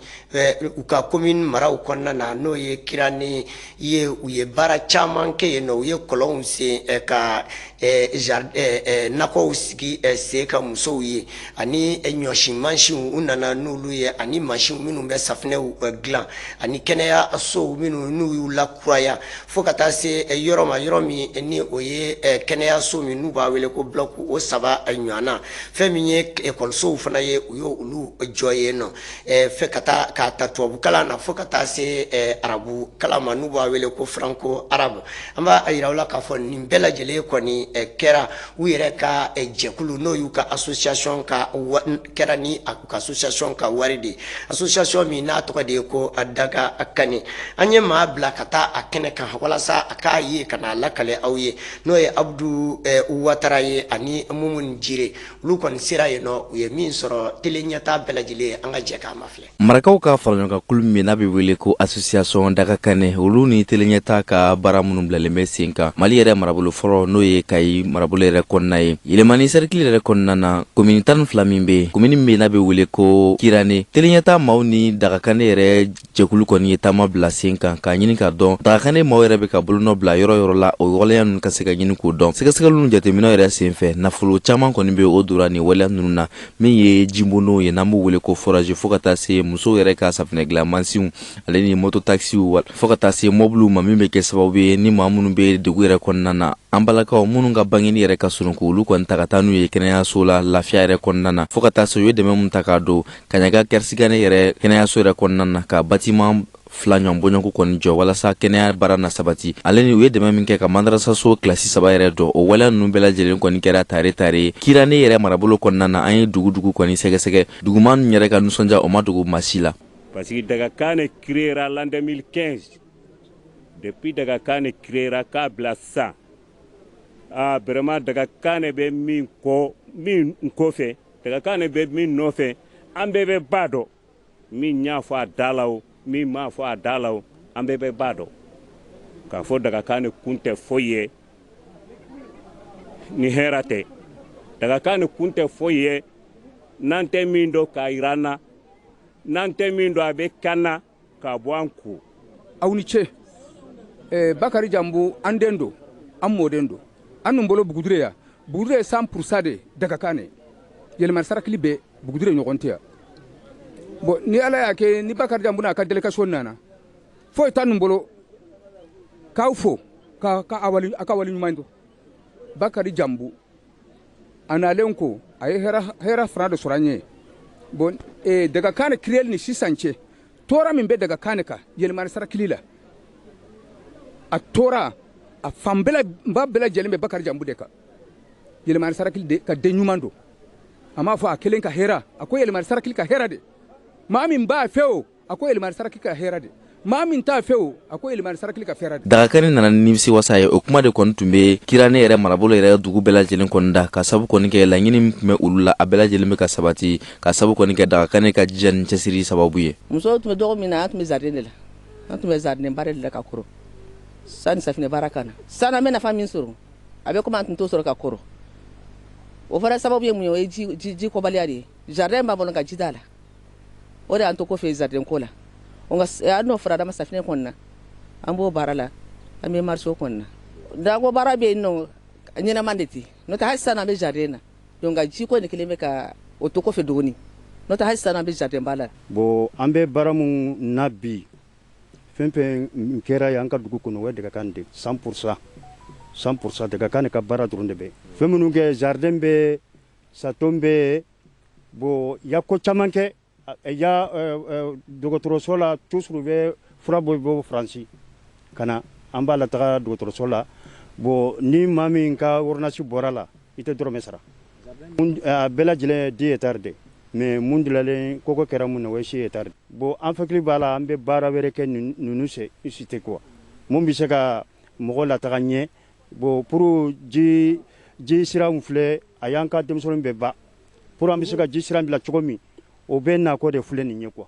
S1: u ka commune maraw kɔnɔna na, n'o ye Kirani ye, u ye baara caman kɛ yen nɔ. U ye kɔlɔnw sen, ka nakɔw sigi sen ka musow ye, ani ɲɔsi mansinw, u nana n'olu ye, ani mansinw minnu bɛ safinɛw dilan, ani kɛnɛyasow minnu n'u y'u lakuraya fo ka taa se yɔrɔ ma, yɔrɔ min ni o ye kɛnɛyaso min n'u b'a wele ko bloc o 3 ɲɔgɔn na. Fɛn min ye ekɔlisow fana ye, u ye olu jɔ yen nɔ, fɛ ka taa k'a ta tubabu kalan na fo ka taa se arabu kalan ma n'u b'a wele ko franco arabe. An b'a yira u la k'a fɔ nin bɛɛ lajɛlen kɔni kɛra u yɛrɛ ka jɛkulu, n'o y'u ka association ka kɛra ni u ka association ka wari de ye, association min n'a tɔgɔ de ye ko Daga Kane. An ye maa bila ka taa a kɛnɛ kan walasa a k'a ye ka n'a lakale aw ye, n'o ye Abudu Watara ye ani Mumuni Jire. Olu kɔni sera yen nɔ, u ye min sɔrɔ télé ɲɛta bɛɛ lajɛlen, an ka jɛ k'a mafilɛ.
S17: Marakaw ka faraɲɔgɔnkan kulu min n'a bɛ wele ko association Daga Kane, olu ni télé ɲɛta ka baara minnu bilalen bɛ sen kan Mali yɛrɛ marabolo fɔlɔ, n'o ye Kayi marabolo yɛrɛ kɔnɔna ye, Yɛlɛmani cercle yɛrɛ kɔnɔna na, commune 12 min bɛ yen, commune min n'a bɛ wele ko Kirane, télé ɲɛta maaw ni Daga Kane yɛrɛ jɛkulu kɔni ye taama bila sen kan k'a ɲini k'a dɔn Daga Kane maaw yɛrɛ bɛ ka bolonɔ bila yɔrɔ yɔrɔ la. O waleya ninnu ka se ka ɲini k'o dɔn. Sɛgɛsɛgɛliw jateminɛw yɛrɛ sen fɛ, nafolo caman kɔni bɛ o dora nin waleya ninnu na, min ye jibondonw ye n'an b'u wele ko forage, fo ka taa se musow yɛrɛ ka safunɛ dilan mansinw ale ni moto taxiw, fo ka taa se mɔbiliw ma, min bɛ kɛ sababu ye ni maa minnu bɛ degun yɛrɛ kɔnɔna na, an balakaw minnu ka bangeni yɛrɛ ka surun, k'olu kɔni ta ka taa n'u ye kɛnɛyaso la lafiya yɛrɛ kɔnɔna na, fo ka taa se u ye dɛmɛ min ta k'a don Kaɲaga Kɛrisigane yɛrɛ kɛnɛyaso yɛrɛ kɔnɔna na, ka bâtiment 2 ɲɔgɔn bɔɲɔgɔnko kɔni jɔ walasa kɛnɛya baara na sabati, ale ni u ye dɛmɛ min kɛ ka mandarasaso kilasi 3 yɛrɛ dɔ. O waleya ninnu bɛɛ lajɛlen kɔni kɛra tare tare Kirane yɛrɛ marabolo kɔnɔna na. An ye dugu dugu kɔni sɛgɛsɛgɛ, duguma ninnu yɛrɛ ka nisɔndiya o ma dogo maa si la.
S7: Parce que Daga Kane créera l'an 2015. Depuis Daga Kane créera k'a bila sisan, ah vraiment, Daga Kane bɛ min kɔ, min kɔfɛ, Daga Kane bɛ min nɔfɛ, an bɛɛ bɛ ba dɔn. Min y'a fɔ a da la o, min m'a fɔ a da la o, an bɛɛ bɛ ba dɔn k'a fɔ Daga Kane kun tɛ foyi ye ni hɛrɛ tɛ. Daga Kane kun tɛ foyi ye n'an tɛ min dɔn k'a yira an na, n'an tɛ min dɔn a bɛ kan na k'a bɔ an kun.
S18: Aw ni ce. Bakari Jambu, an den don, an mɔden don, an nun bolo Bugudure yan. Bugudure ye 100% de Daga Kane. Yɛlɛmani sarakili bɛ Bugudure ɲɔgɔn tɛ yan. Bon, ni Ala y'a kɛ ni Bakari Jambu n'a ka délégation nana, foyi t'a nun bolo k'aw fo ka ka a ka wali ɲuman dɔn. Bakari Jambu a nalen ko a ye hɛrɛ fana de sɔrɔ an ye. Bon, Daga Kane créer ni sisan cɛ, tɔɔrɔ min bɛ Daga Kane kan yɛlɛmani sarakili la, a tora a fan bɛɛ ba bɛɛ lajɛlen bɛ Bakari Jambu de kan. Yɛlɛmani sarakili de ka den ɲuman don. A m'a fɔ a kelen ka hɛrɛ, a ko yɛlɛmani sarakili ka hɛrɛ de. Maa min b'a fɛ o, a ko yɛlɛmani sarakili ka hɛrɛ de. Maa min t'a fɛ o, a ko yɛlɛmani sarakili ka fɛrɛ de.
S17: Daga Kane nana ni nimisi wasa ye. O kuma de kɔni tun bɛ Kirane yɛrɛ marabolo yɛrɛ dugu bɛɛ lajɛlen kɔni da, ka sabu kɔni kɛ laɲini min tun bɛ olu la, a bɛɛ lajɛlen bɛ ka sabati, ka sabu kɔni kɛ Daga Kane ka jija ni cɛsiri sababu ye.
S19: Musow tun bɛ dɔgɔ min na, an tun bɛ jardin de la, an tun bɛ jardin baara de la ka kɔrɔ sani safinɛ baara ka na. Sani an bɛ nafa min sɔrɔ, a bɛ komi an tun t'o sɔrɔ ka kɔrɔ. O fana sababu ye mun ye? O ye ji kɔbaliya de ye. Jardin b'an bolo, ka ji t'a la, o de y'an to kɔfɛ jardin ko la. Nka an n'o fara dama safinɛ kɔni na, an b'o baara la, an bɛ marché kɔni na. Dako baara bɛ yen nɔ, ɲɛnama de ten, n'o tɛ hali sisan an bɛ jardin na. Donc nka ji ko de kelen bɛ ka o to kɔfɛ dɔɔni, n'o tɛ hali sisan an bɛ jardin ba la.
S11: Bon, an bɛ baara mun na bi, fɛn fɛn kɛra yan an ka dugu kɔnɔ, o ye Daga Kane de 100%, 100% Daga Kane ka baara dɔrɔn de bɛ. Fɛn minnu kɛ, jardin bɛ, saton bɛ, bon, ya ko caman kɛ ya dɔgɔtɔrɔso la. Toujours bɛ fura bɔ Faransi ka na, an b'a lataga dɔgɔtɔrɔso la. Bon, ni maa min ka ordonnance bɔra la, i tɛ dɔrɔmɛ sara. A bɛɛ lajɛlen ye 10 hectares de, mais mun dilalen koko kɛra mun na, o ye 6 hectares. Bon, an hakili b'a la, an bɛ baara wɛrɛ kɛ ninnu se si tɛ quoi, mun bɛ se ka mɔgɔ lataga ɲɛ. Bon, pour ji sira filɛ, a y'an ka denmisɛnninw bɛɛ ba, pour an bɛ se ka ji sira bila cogo min, o bɛ nako de filɛ nin ye quoi.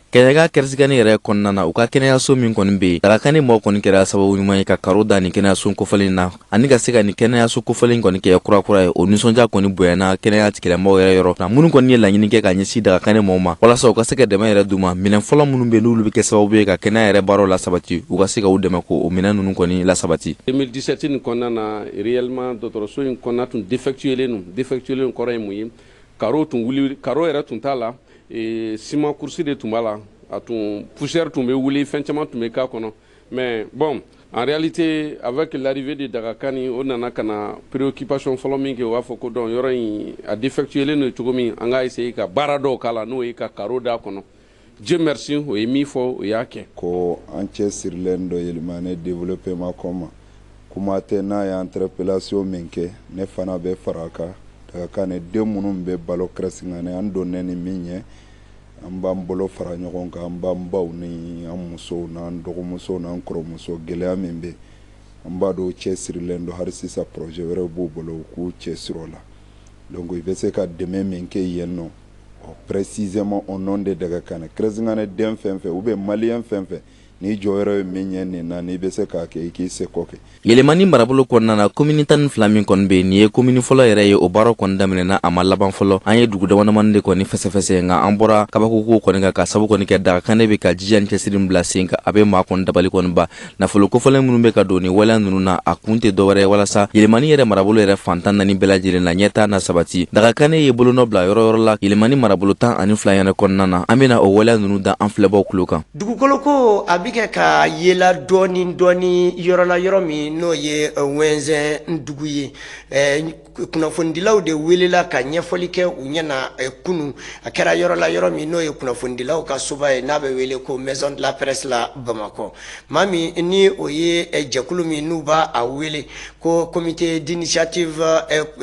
S17: Kɛɲɛka Kɛrisigani yɛrɛ kɔnɔna na, u ka kɛnɛyaso min kɔni bɛ yen, Dagakani mɔgɔw kɔni kɛra sababu ɲuman ye ka karo da nin kɛnɛyaso kofɔlen na ani ka se ka nin kɛnɛyaso kofɔlen kɔni kɛ kurakura ye. O nisɔndiya kɔni bonyana kɛnɛya tigilamɔgɔw yɛrɛ yɔrɔ na, minnu kɔni ye laɲini kɛ ka ɲɛsin Dagakani mɔgɔw ma walasa u ka se ka dɛmɛ yɛrɛ d'u ma. Minɛn fɔlɔ minnu bɛ, n'olu bɛ kɛ sababu ye ka kɛnɛya yɛrɛ baaraw lasabati, u ka se ka u dɛmɛ k'o minɛn ninnu kɔni lasabati.
S7: 2017 nin kɔnɔna na, réellement dɔgɔtɔrɔso in kɔnɔna tun défectueux don. Défectueux kɔrɔ ye mun ye? Carreau tun wuli, carreau yɛrɛ tun t'a la, ciment couche de tun b'a la, a tun poussière tun bɛ wuli, fɛn caman tun bɛ k'a kɔnɔ. Mais bon, en réalité, avec l'arrivée de Dagakani, o nana ka na préoccupation fɔlɔ min kɛ, u b'a fɔ ko donc yɔrɔ in a défectueux don cogo min, an k'a essayer ka baara dɔw k'a la, n'o ye ka carreau d'a kɔnɔ. Dieu merci, o ye min fɔ, o y'a kɛ.
S20: Ko an cɛ sirilen dɔ Yélimané développement kɔma, kuma tɛ n'a ye interpellation min kɛ, ne fana bɛ fara a kan. Dagakane den minnu bɛ balo Kɛrɛsingane, an donnen ni min ye, an b'an bolo fara ɲɔgɔn kan, an b'an baw ni an musow n'an dɔgɔmusow n'an kɔrɔmuso. Gɛlɛya min bɛ, an b'a dɔn cɛ sirilen don. Hali sisan projet wɛrɛw b'u bolo, u k'u cɛ siri o la. Donc i bɛ se ka dɛmɛ min kɛ yen nɔ, précisément au nom de Dagakane, Kɛrɛsingane den fɛn fɛn ou bien malien fɛn fɛn, n'i jɔyɔrɔ ye min ye nin na, n'i bɛ se k'a kɛ, i k'i seko kɛ.
S17: Yɛlɛmani marabolo kɔnɔna na, komini 12 min kɔni bɛ yen, nin ye komini fɔlɔ yɛrɛ ye. O baara kɔni daminɛna, a ma laban fɔlɔ. An ye dugu damadamani de kɔni fɛsɛfɛsɛ, nka an bɔra kabakoko kɔni kan ka sabu kɔni kɛ Dagakane bɛ ka jija ni cɛsiri bila sen kan. A bɛ maa kɔni dabali kɔni ba nafolo kofɔlen minnu bɛ ka don ni waleya ninnu na, a kun tɛ dɔwɛrɛ ye walasa Yɛlɛmani yɛrɛ marabolo yɛrɛ fan 14 bɛɛ lajɛlen na ɲɛtaa na sabati. Dagakane ye bolonɔ bila yɔrɔ yɔrɔ la Yɛlɛmani marabolo 12 yɛrɛ kɔnɔna na. An bɛna o waleya ninnu da an filɛbaw tulo kan.
S1: Dugukolo ko a bɛ kɛ ka yela dɔɔni dɔɔni yɔrɔ la, yɔrɔ min n'o ye Wɛnzɛn dugu ye. Kunnafonidilaw de welela ka ɲɛfɔli kɛ u ɲɛna kunun. A kɛra yɔrɔ la, yɔrɔ min n'o ye kunnafonidilaw ka soba ye, n'a bɛ wele ko Maison de la Presse la Bamakɔ. Maa min ni o ye jɛkulu min n'u b'a a wele ko comité d'initiative,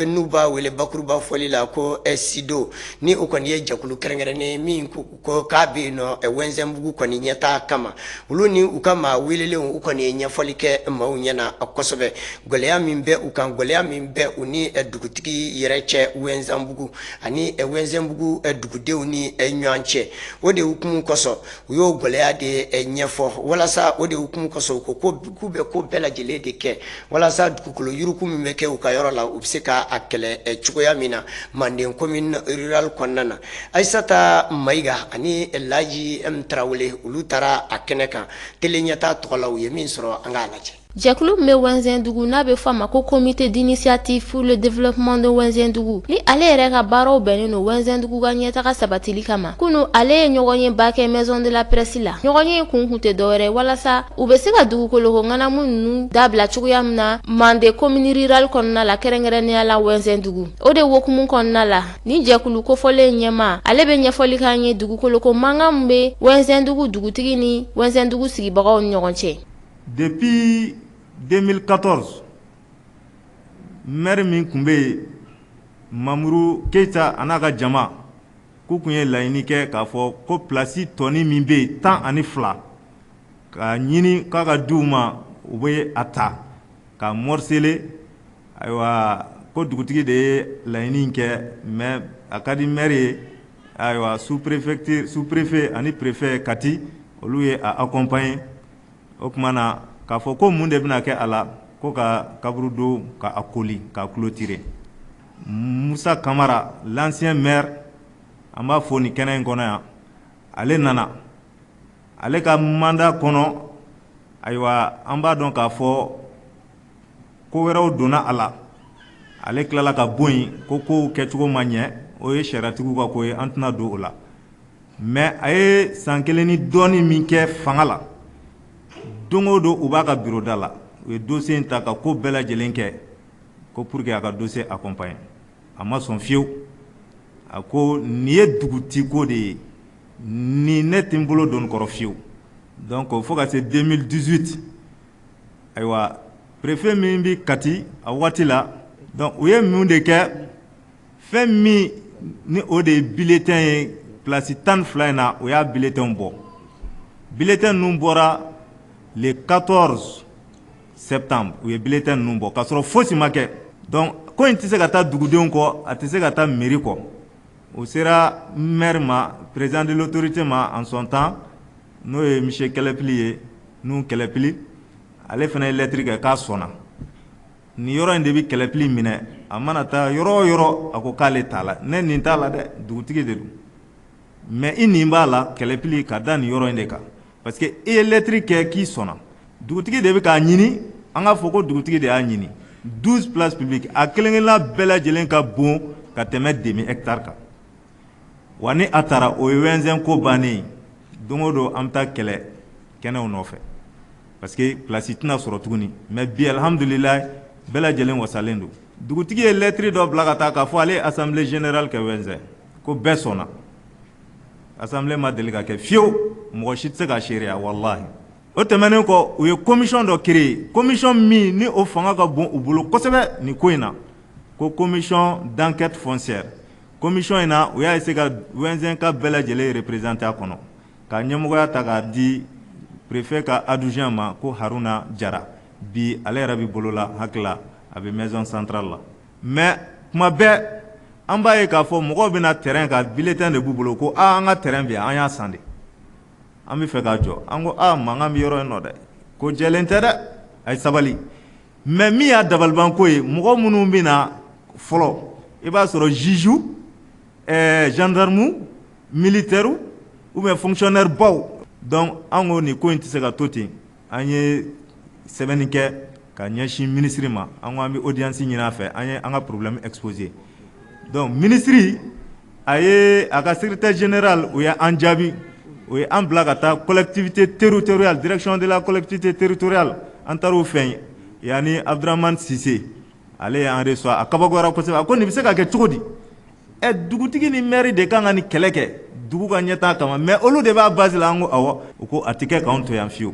S1: n'u b'a wele bakuruba fɔli la ko SIDO, ni o kɔni ye jɛkulu kɛrɛnkɛrɛnnen min ko k'a bɛ yen nɔ Wɛnzɛnbugu kɔni ɲɛtaa kama, olu ni u ka maa welelenw, u kɔni ye ɲɛfɔli kɛ maaw ɲɛna kosɛbɛ, gɛlɛya min bɛ u kan, gɛlɛya min bɛ u ni dugutigi yɛrɛ cɛ Wɛnzɛnbugu ani Wɛnzɛnbugu dugudenw ni ɲɔgɔn cɛ. O de hukumu kosɔn, u y'o gɛlɛya de ɲɛfɔ walasa, o de hukumu kosɔn, u ko k'u bɛ ko bɛɛ lajɛlen de kɛ walasa dugukolo yuruku min bɛ kɛ u ka yɔrɔ la, u bɛ se k'a kɛlɛ cogoya min na Manden commune rurale kɔnɔna na. Ayisata Mayiga ani Laji M Tarawele, olu taara a kɛnɛ kan Télé Ɲɛta tɔgɔ la. U ye min sɔrɔ, an k'a lajɛ.
S21: Jɛkulu min bɛ Wɛnzɛndugu, n'a bɛ fɔ a ma ko Comité d'initiative pour le développement de Wɛnzɛndugu, ni ale yɛrɛ ka baaraw bɛnnen don Wɛnzɛndugu ka ɲɛtaga sabatili kama, kunu ale ye ɲɔgɔnyeba kɛ Maison de la Presse la. Ɲɔgɔnye in kun tɛ dɔwɛrɛ walasa u bɛ se ka dugukoloko ŋanamu ninnu dabila cogoya min na Mande commune rurale kɔnɔna la, kɛrɛnkɛrɛnnenya la Wɛnzɛndugu. O de hukumu kɔnɔna la, ni jɛkulu kofɔlen ɲɛmaa, ale bɛ ɲɛfɔli k'an ye dugukoloko mankan min bɛ Wɛnzɛndugu dugutigi ni Wɛnzɛndugu sigibagaw ni ɲɔgɔn cɛ.
S22: Depuis 2014, maire min tun bɛ yen, Mamuru Keyita, a n'a ka jama k'u tun ye laɲini kɛ k'a fɔ ko place tɔnin min bɛ yen 12, k'a ɲini k'a ka di u ma, u bɛ a ta ka morceler. Ayiwa, ko dugutigi de ye laɲini kɛ, mais a ka di maire ye. Ayiwa, sous préfecture, sous préfet ani préfet Kati, olu ye a accompagner. O tuma na k'a fɔ ko mun de bɛna kɛ a la, ko ka kaburudo ka a koli k'a clôturer. Musa Kamara, l'ancien maire, an b'a fɔ nin kɛnɛ in kɔnɔ yan, ale nana ale ka mandat kɔnɔ. Ayiwa, an b'a dɔn k'a fɔ ko wɛrɛw donna a la, ale tilala ka bɔ yen ko kow kɛcogo ma ɲɛ. O ye sariyatigiw ka ko ye, an tɛna don o la. Mais a ye san kelen ni dɔɔni min kɛ fanga la, don o don u b'a ka bureau da la, u ye dossier in ta ka ko bɛɛ lajɛlen kɛ ko pour que a ka dossier accompagner. A ma sɔn fiyewu. A ko nin ye dugutigi ko de ye, nin ne tɛ n bolo don kɔrɔ fiyewu. Donc fo ka se 2018, ayiwa, préfet min bɛ Kati a waati la, donc u ye mun de kɛ? Fɛn min ni o de ye bulletin ye, place 12 in na, o y'a bulletin bɔ. Bulletin ninnu bɔra le 14 septembre. U ye bulletin ninnu bɔ k'a sɔrɔ fosi ma kɛ. Donc ko in tɛ se ka taa dugudenw kɔ, a tɛ se ka taa mairie kɔ. O sera maire ma, président de l'autorité ma en son temps, n'o ye monsieur Kɛlɛpili ye, n'u Kɛlɛpili, ale fana ye lettre kɛ k'a sɔnna. Nin yɔrɔ in de bɛ Kɛlɛpili minɛ, a mana taa yɔrɔ o yɔrɔ, a ko k'ale t'a la. Ne nin t'a la dɛ, dugutigi de don. Mais i nin b'a la Kɛlɛpili ka da nin yɔrɔ in de kan, parce que i ye lettre kɛ k'i sɔnna. Dugutigi de bɛ k'a ɲini, an k'a fɔ ko dugutigi de y'a ɲini. 12 places publiques, a kelen-kelenna bɛɛ lajɛlen ka bon ka tɛmɛ demi hectare kan. Wa ni a taara, o ye Wɛnzɛn ko bannen ye. Don o don an bɛ taa kɛlɛ kɛnɛw nɔfɛ, parce que place tɛna sɔrɔ tuguni. Mais bi, alhamdulilayi, bɛɛ lajɛlen wasalen don. Dugutigi ye lettre dɔ bila ka taa k'a fɔ ale ye assemblée générale kɛ Wɛnzɛn, ko bɛɛ sɔnna. Assemblée ma deli ka kɛ fiyewu, mɔgɔ si tɛ se ka seereya, walahi. O tɛmɛnen kɔ, u ye commission dɔ créer, commission min ni o fanga ka bon u bolo kosɛbɛ nin ko in na, ko commission d'enquête foncière. Commission in na, u y'a essayer ka Wɛnzɛn ka bɛɛ lajɛlen représenter a kɔnɔ, ka ɲɛmɔgɔya ta k'a di préfet ka adjoint ma, ko Haruna Jara. Bi ale yɛrɛ bɛ bolo la, hakili la a bɛ maison centrale la. Mais kuma bɛɛ an b'a ye k'a fɔ mɔgɔw bɛna terrain kan, bulletin de b'u bolo ko aa, an ka terrain bɛ yan, an y'a san de, an bɛ fɛ k'a jɔ. An ko aa, mankan bɛ yɔrɔ in nɔ dɛ, ko jɛlen tɛ dɛ, a ye sabali. Mais min y'a dabalibanko ye, mɔgɔ minnu bɛ na fɔlɔ, i b'a sɔrɔ juge, gendarme, militaire ou bien fonctionnaire baw. Donc an ko nin ko in tɛ se ka to ten. An ye sɛbɛnni kɛ ka ɲɛsin ministre ma, an ko an bɛ audience ɲini a fɛ, an ye an ka problème exposé. Donc ministre a ye a ka secrétaire général, o ye an jaabi, o ye an bila ka taa collectivité territoriale, direction de la collectivité territoriale. An taar'o fɛ yen, yanni Abdramane Cissé, ale y'an reçoit. A kabakoyara kosɛbɛ, a ko nin bɛ se ka kɛ cogo di? Ɛ, dugutigi ni maire de kan ka nin kɛlɛ kɛ dugu ka ɲɛtaa kama, mais olu de b'a base la. An ko awɔ. U ko a tɛ kɛ k'anw to yan fiyewu,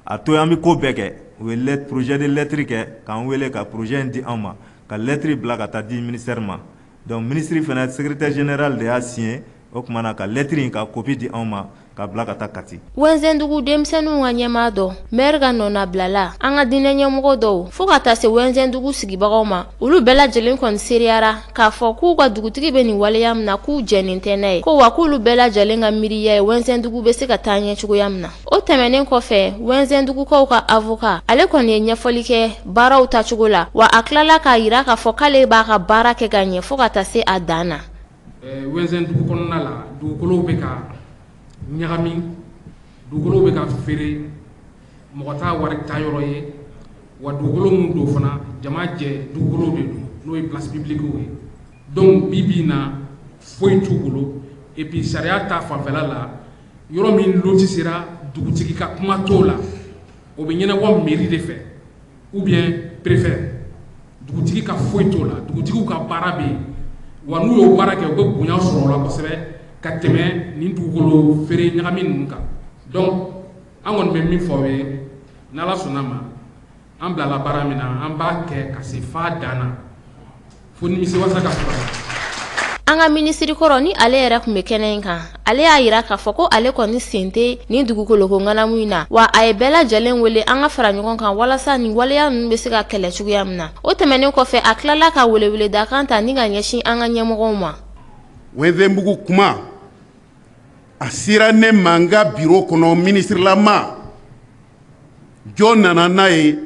S22: a to an bɛ ko bɛɛ kɛ. U ye projet de lettre kɛ k'an wele ka projet in di anw ma, ka lettre bila ka taa di ministère ma. Donc ministre fana secrétaire général de y'a signé. O tuma na, ka lettre in ka copie di anw ma ka bila ka taa Kati.
S21: Wɛnzɛndugu denmisɛnninw ka ɲɛmaa dɔ, maire ka nɔnabilala, an ka diinɛ ɲɛmɔgɔ dɔw, fo ka taa se Wɛnzɛndugu sigibagaw ma, olu bɛɛ lajɛlen kɔni seereyara k'a fɔ k'u ka dugutigi bɛ nin waleya min na, k'u jɛnnen tɛ n'a ye, ko wa k'olu bɛɛ lajɛlen ka miiriya ye Wɛnzɛndugu bɛ se ka taa ɲɛ cogoya min na. O tɛmɛnen kɔfɛ, Wɛnzɛndugukaw ka avocat, ale kɔni ye ɲɛfɔli kɛ baaraw tacogo la, wa a tilala k'a yira k'a fɔ k'ale b'a ka baara kɛ ka ɲɛ fo ka taa se a dan na.
S3: Wɛnzɛndugu kɔnɔna la, dugukolow bɛ ka ɲagami, dugukolow bɛ ka feere, mɔgɔ t'a wari ta yɔrɔ ye. Wa dugukolo min don fana, jama jɛ dugukolow de don, n'o ye place publique ye. Donc bi bi in na, foyi t'u bolo. Et puis sariya ta fanfɛla la, yɔrɔ min loti sera, dugutigi ka kuma t'o la, o bɛ ɲɛnabɔ mairie de fɛ ou bien préfet. Dugutigi ka foyi t'o la. Dugutigiw ka baara bɛ yen wa, n'u y'o baara kɛ, u bɛ bonya sɔrɔ o la kosɛbɛ ka tɛmɛ nin dugukolo feere ɲagami ninnu kan. Donc an kɔni bɛ min fɔ aw ye, n'Ala sɔnna ma, an bilala baara min na, an b'a kɛ ka se f'a dan na, fo nimisiwasa ka sɔrɔ a la.
S21: An ka minisiri kɔrɔ ni ale yɛrɛ tun bɛ kɛnɛ in kan, ale y'a yira k'a fɔ ko ale kɔni sen tɛ nin dugukoloko ŋanamu in na, wa a ye bɛɛ lajɛlen wele an ka fara ɲɔgɔn kan walasa nin waleya ninnu bɛ se ka kɛlɛ cogoya min na. O tɛmɛnen kɔfɛ, a tilala ka weleweledakan ta ni ka ɲɛsin an ka ɲɛmɔgɔw ma.
S4: Wɛnzɛnbugu kuma a sera ne ma n ka biro kɔnɔ, minisirila jɔn nana n'a ye,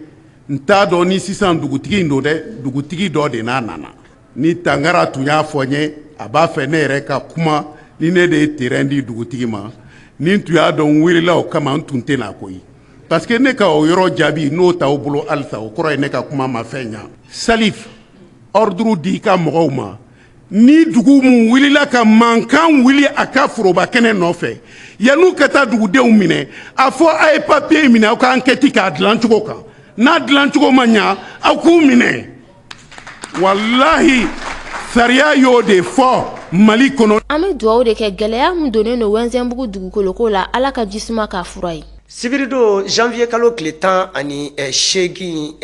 S4: n t'a dɔn ni sisan dugutigi in don dɛ, dugutigi dɔ de n'a nana. Ni Tangara tun y'a fɔ n ye a b'a fɛ ne yɛrɛ ka kuma, ni ne de ye terrain di dugutigi ma, ni n tun y'a dɔn n wulila o kama, n tun tɛ na koyi, parce que ne ka o yɔrɔ jaabi n'o t'aw bolo halisa, o kɔrɔ ye ne ka kuma ma fɛn ɲa. Salif, ordre di i ka mɔgɔw ma, ni dugu mun wulila ka mankan wuli a ka foroba kɛnɛ nɔfɛ, yan'u ka taa dugudenw minɛ, a fɔ a ye papiye minɛ, aw ka enquête k'a dilan cogo kan, n'a dilan cogo ma ɲa, aw k'u minɛ. Walahi, sariya y'o de fɔ Mali kɔnɔ.
S21: An bɛ dugawu de kɛ, gɛlɛya min donnen don Wɛnzɛnbugu dugukoloko la, Ala ka jisuma k'a fura ye.
S1: Sibiridon janvier kalo tile 18,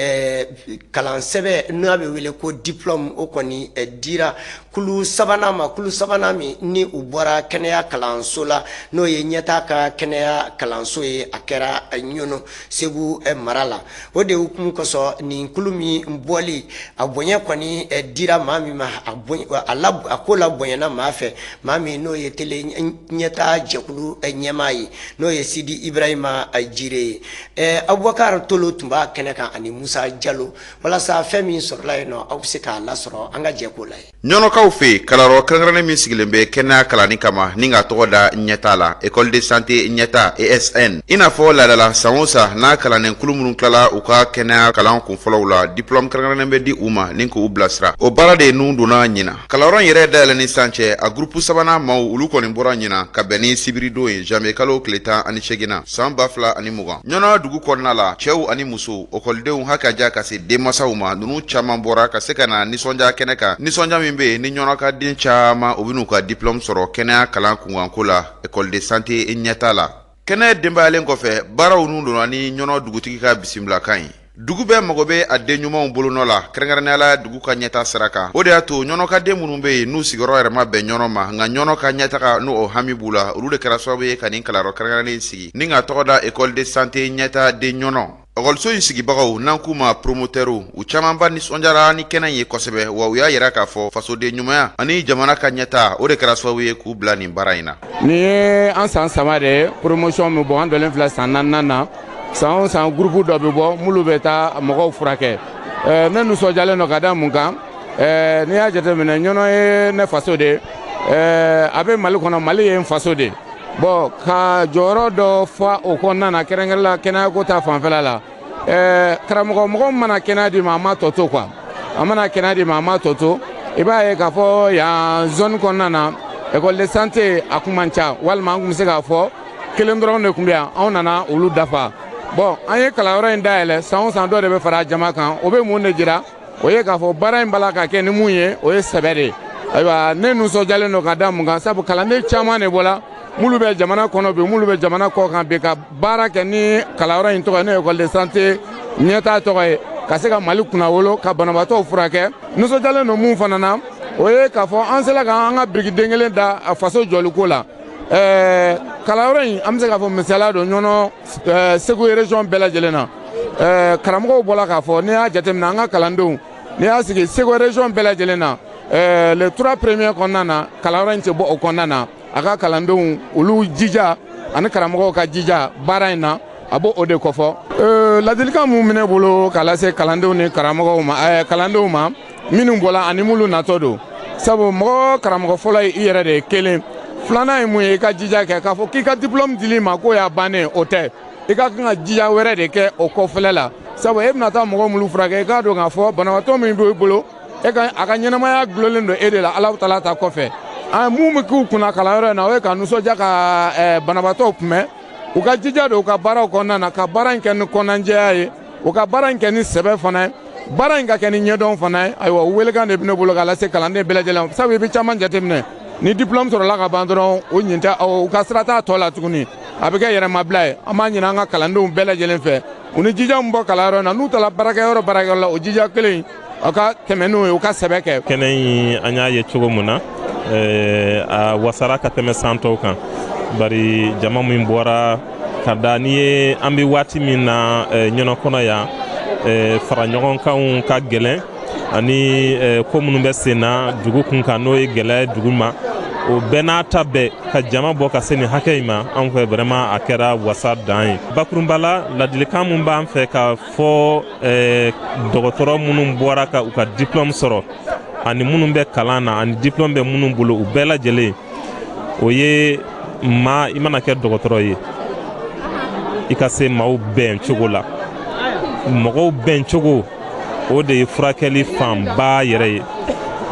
S1: kalansɛbɛn n'a bɛ wele ko diplôme, o kɔni dira. Kulu sabanan ma, kulu sabanan min ni u bɔra kɛnɛya kalanso la, n'o ye ɲɛtaa ka kɛnɛya kalanso ye, a kɛra Ɲɔnɔ, Segu mara la. O de hukumu kosɔn, nin kulu min bɔli a bonya kɔni dira maa min ma, a ko la bonyana maa fɛ, maa min n'o ye tele ɲɛtaa jɛkulu ɲɛmaa ye, n'o ye Sidi Ibrahima Jire ye. Abubakar Tolo tun b'a kɛnɛ kan ani Musa Jalo, walasa fɛn min sɔrɔla yen nɔ, aw bɛ se k'a lasɔrɔ. An ka jɛ k'o la.
S5: Ɲɔnɔkaw fɛ yen, kalanyɔrɔ kɛrɛnkɛrɛnnen min sigilen bɛ kɛnɛya kalanni kama ni k'a tɔgɔ da ɲɛta la, École de santé ɲɛta, ESN, i n'a fɔ laadala san o san n'a kalanden kulu minnu tilala u ka kɛnɛya kalan kunfɔlɔw la, diplôme kɛrɛnkɛrɛnnen bɛ di u ma ni k'u bilasira. O baara de nun donna ɲinan. Kalanyɔrɔ in yɛrɛ dayɛlɛ ni san cɛ, a gurupu sabanan maaw, olu kɔni bɔra ɲinan ka bɛn ni sibiridon ye, janvier kalo tile 18 na, san 2020. Ɲɔnɔ dugu kɔnɔna la, cɛw ani musow, ekɔlidenw hakaja ka se denmasaw ma, ninnu caman bɔra ka se ka na nisɔndiya kɛnɛ kan, nisɔndiya min bɛ yen ni Ɲɔnɔ ka den caman, u bɛn'u ka diplôme sɔrɔ kɛnɛya kalan kunkanko la, école de santé ɲɛta la. Kɛnɛ denbayalen kɔfɛ, baaraw nun donna ni Ɲɔnɔ dugutigi ka bisimilakan ye. Dugu bɛɛ mago bɛ a den ɲumanw bolonɔ la, kɛrɛnkɛrɛnnenya la dugu ka ɲɛta sira kan. O de y'a to Ɲɔnɔ ka den minnu bɛ yen n'u sigiyɔrɔ yɛrɛ ma bɛn Ɲɔnɔ ma, nka Ɲɔnɔ ka ɲɛtaga n'o o hami b'u la, olu de kɛra sababu ye ka nin kalanyɔrɔ kɛrɛnkɛrɛnnen sigi ni k'a tɔgɔ da école de santé ɲɛta de Ɲɔnɔ. Ekɔliso in sigibagaw, n'an k'u ma promotɛriw, u camanba nisɔndiyara ni kɛnɛ in ye kosɛbɛ, wa u y'a yira k'a fɔ fasoden ɲumanya ani jamana ka ɲɛta, o de kɛra sababu ye k'u bila nin baara in na.
S9: Nin ye an san 3 de ye, promotion bɛ bɔ, an dɔlen filɛ san naaninan na. San o san, groupe dɔ bɛ bɔ minnu bɛ taa mɔgɔw furakɛ. Ne nisɔndiyalen don ka da mun kan? N'i y'a jateminɛ, Ɲɔnɔ ye ne faso de ye, a bɛ Mali kɔnɔ, Mali ye n faso de ye. Bon, ka jɔyɔrɔ dɔ fa o kɔnɔna na, kɛrɛnkɛrɛn la kɛnɛyako ta fanfɛla la, karamɔgɔ, mɔgɔ min mana kɛnɛya d'i ma, a ma tɔ to quoi, a mana kɛnɛya d'i ma, a ma tɔ to. I b'a ye k'a fɔ yan zone kɔnɔna na, école de santé a kun man ca, walima an kun bɛ se k'a fɔ kelen dɔrɔn de tun bɛ yan. Anw nana olu dafa. Bon, an ye kalanyɔrɔ in dayɛlɛ, san o san dɔ de bɛ fara jama kan. O bɛ mun de jira? O ye k'a fɔ baara in bala ka kɛ ni mun ye, o ye sɛbɛ de ye. Ayiwa, ne nisɔndiyalen don ka da mun kan? Sabu kalanden caman de bɔra, minnu bɛ jamana kɔnɔ bi, minnu bɛ jamana kɔ kan bi, ka baara kɛ ni kalanyɔrɔ in tɔgɔ ye, n'o ye école de santé ɲɛtaa tɔgɔ ye, ka se ka Mali kunnawolo, ka banabaatɔw furakɛ. Nisɔndiyalen don mun fana na, o ye k'a fɔ an sera ka an ka birikiden kelen da a faso jɔliko la. Kalanyɔrɔ in, an bɛ se k'a fɔ misaliya don Ɲɔnɔ, Segu région bɛɛ lajɛlen na. Karamɔgɔw bɔra k'a fɔ, n'i y'a jateminɛ, an ka kalandenw, n'i y'a sigi Segu région bɛɛ lajɛlen na, les trois premiers kɔnɔna na, kalanyɔrɔ in tɛ bɔ o kɔnɔna na. A ka kalandenw, olu jija ani karamɔgɔw ka jija baara in na, a b'o o de kɔfɔ. Ladilikan mun bɛ ne bolo k'a lase kalandenw ni karamɔgɔw ma, kalandenw ma minnu bɔla ani minnu natɔ don, sabu mɔgɔ karamɔgɔ fɔlɔ ye i yɛrɛ de ye. Kelen filanan ye mun ye? I ka jija kɛ k'a fɔ k'i ka diplôme dil'i ma k'o y'a bannen, o tɛ. I ka kan ka jija wɛrɛ de kɛ o kɔfɛlɛ la, sabu e bɛna taa mɔgɔ minnu furakɛ, i k'a dɔn k'a fɔ banabaatɔ min b'i bolo, e ka a ka ɲɛnamaya gulonlen don e de la, Ala taala ta kɔfɛ. Mun bɛ k'u kunna kalanyɔrɔ in na, o ye ka nisɔndiya, ka banabaatɔw kunbɛn. U ka jija don u ka baaraw kɔnɔna na, ka baara in kɛ ni kɔnɔnajɛya ye, u ka baara in kɛ ni sɛbɛ fana ye, baara in ka kɛ ni ɲɛdɔn fana ye. Ayiwa, o welekan de bɛ ne bolo k'a lase kalanden bɛɛ lajɛlen ma, sabu i bɛ caman jateminɛ, ni diplôme sɔrɔla ka ban dɔrɔn, o ɲin tɛ, u ka sira t'a tɔ la tuguni, a bɛ kɛ yɛrɛmabila ye. An b'a ɲini an ka kalandenw bɛɛ lajɛlen fɛ, u ni jija min bɔ kalanyɔrɔ in na, n'u taara baarakɛyɔrɔ la, o jija kelen aw ka tɛmɛ n'o ye, u ka sɛbɛ kɛ.
S23: Kɛnɛ in, an y'a ye cogo min na, a wasara ka tɛmɛ san tɔw kan, bari jama min bɔra ka da n'i ye, an bɛ waati min na Ɲɔnɔ kɔnɔ yan, fara ɲɔgɔnkanw ka gɛlɛn ani ko minnu bɛ sen na dugu kun kan, n'o ye gɛlɛya ye dugu ma. O bɛɛ n'a ta bɛɛ, ka jama bɔ ka se nin hakɛ in ma an fɛ, vraiment a kɛra wasa dan ye. Bakurunba la, ladilikan min b'an fɛ ka fɔ dɔgɔtɔrɔ minnu bɔra ka u ka diplôme sɔrɔ ani minnu bɛ kalan na ani diplôme bɛ minnu bolo, u bɛɛ lajɛlen, o ye maa, i mana kɛ dɔgɔtɔrɔ ye, i ka se maaw bɛn cogo la. Mɔgɔw bɛn cogo, o de ye furakɛli fanba yɛrɛ ye.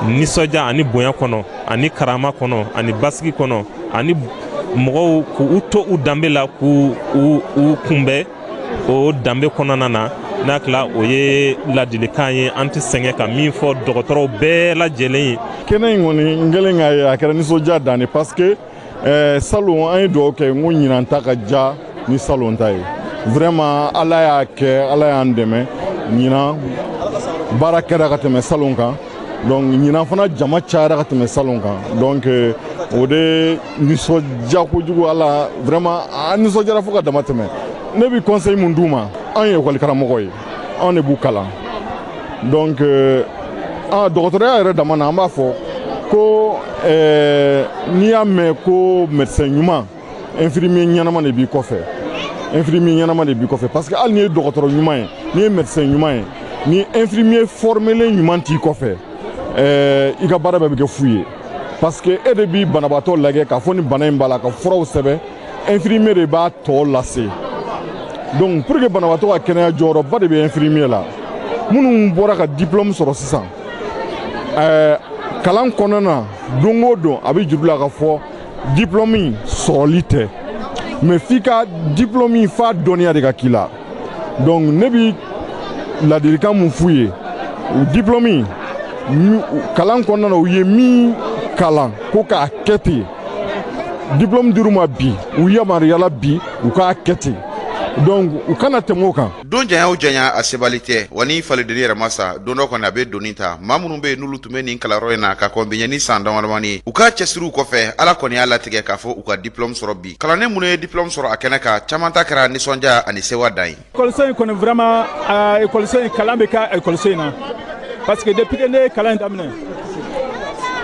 S23: Nisɔndiya ani bonya kɔnɔ ani karama kɔnɔ ani basigi kɔnɔ, ani mɔgɔw k'u to u danbe la, k'u u kunbɛn o danbe kɔnɔna na. N'a tila, o ye ladilikan ye an tɛ sɛgɛn ka min fɔ dɔgɔtɔrɔw bɛɛ lajɛlen ye.
S24: Kɛnɛ in kɔni, n kɛlen k'a ye, a kɛra nisɔndiya dan de, parce que salon an ye dugawu kɛ n ko ɲinan ta ka diya ni salon ta ye. Vraiment, Ala y'a kɛ, Ala y'an dɛmɛ, ɲinan baara kɛra ka tɛmɛ salon kan. Donc ɲinan fana jama cayara ka tɛmɛ salon kan. Donc o de nisɔndiya kojugu ala, vraiment an nisɔndiyara fo ka dama tɛmɛ. Ne bɛ conseil mun d'u ma, an ye ekɔli karamɔgɔ ye, anw de b'u kalan. Donc an dɔgɔtɔrɔya yɛrɛ dama na, an b'a fɔ ko n'i y'a mɛn ko médecin ɲuman, infirmier ɲɛnama de b'i kɔfɛ, infirmier ɲɛnama de b'i kɔfɛ, parce que hali n'i ye dɔgɔtɔrɔ ɲuman ye, n'i ye médecin ɲuman ye, ni infirmier formelen ɲuman t'i kɔfɛ, i ka baara bɛɛ bɛ kɛ fu ye, parce que e de b'i banabaatɔ lajɛ k'a fɔ ni bana in b'a la, ka furaw sɛbɛn, infirmier de b'a tɔ lase. Donc pour que banabaatɔ ka kɛnɛya, jɔyɔrɔba de bɛ infirmier la. Minnu bɔra ka diplôme sɔrɔ sisan, kalan kɔnɔna na, don o don a bɛ juru la ka fɔ diplôme in sɔrɔli tɛ, mais f'i ka diplôme in f'a dɔnniya de ka k'i la. Donc ne bi ladilikan mun f'u ye, u diplôme in kalan kɔnɔna na, u ye min kalan ko k'a kɛ ten, diplôme dir'u ma bi, u yamaruyala bi u k'a kɛ ten, donc u kana tɛmɛ o kan.
S5: Don janya o janya, a sebali tɛ wa ni faliden yɛrɛ ma sa don dɔ kɔni, a bɛ doni ta. Maa minnu bɛ yen n'olu tun bɛ nin kalanyɔrɔ in na ka kɔn bi ɲɛ ni san damadamani ye, u ka cɛsiriw kɔfɛ, Ala kɔni y'a latigɛ k'a fɔ u ka diplôme sɔrɔ bi. Kalanden minnu ye diplôme sɔrɔ a kɛnɛ kan, caman ta kɛra nisɔndiya ani sewa dan ye.
S8: Ekɔliso in kɔni, vraiment, ekɔliso in, kalan bɛ kɛ ekɔliso in na, parce que depuis que ne ye kalan in daminɛ,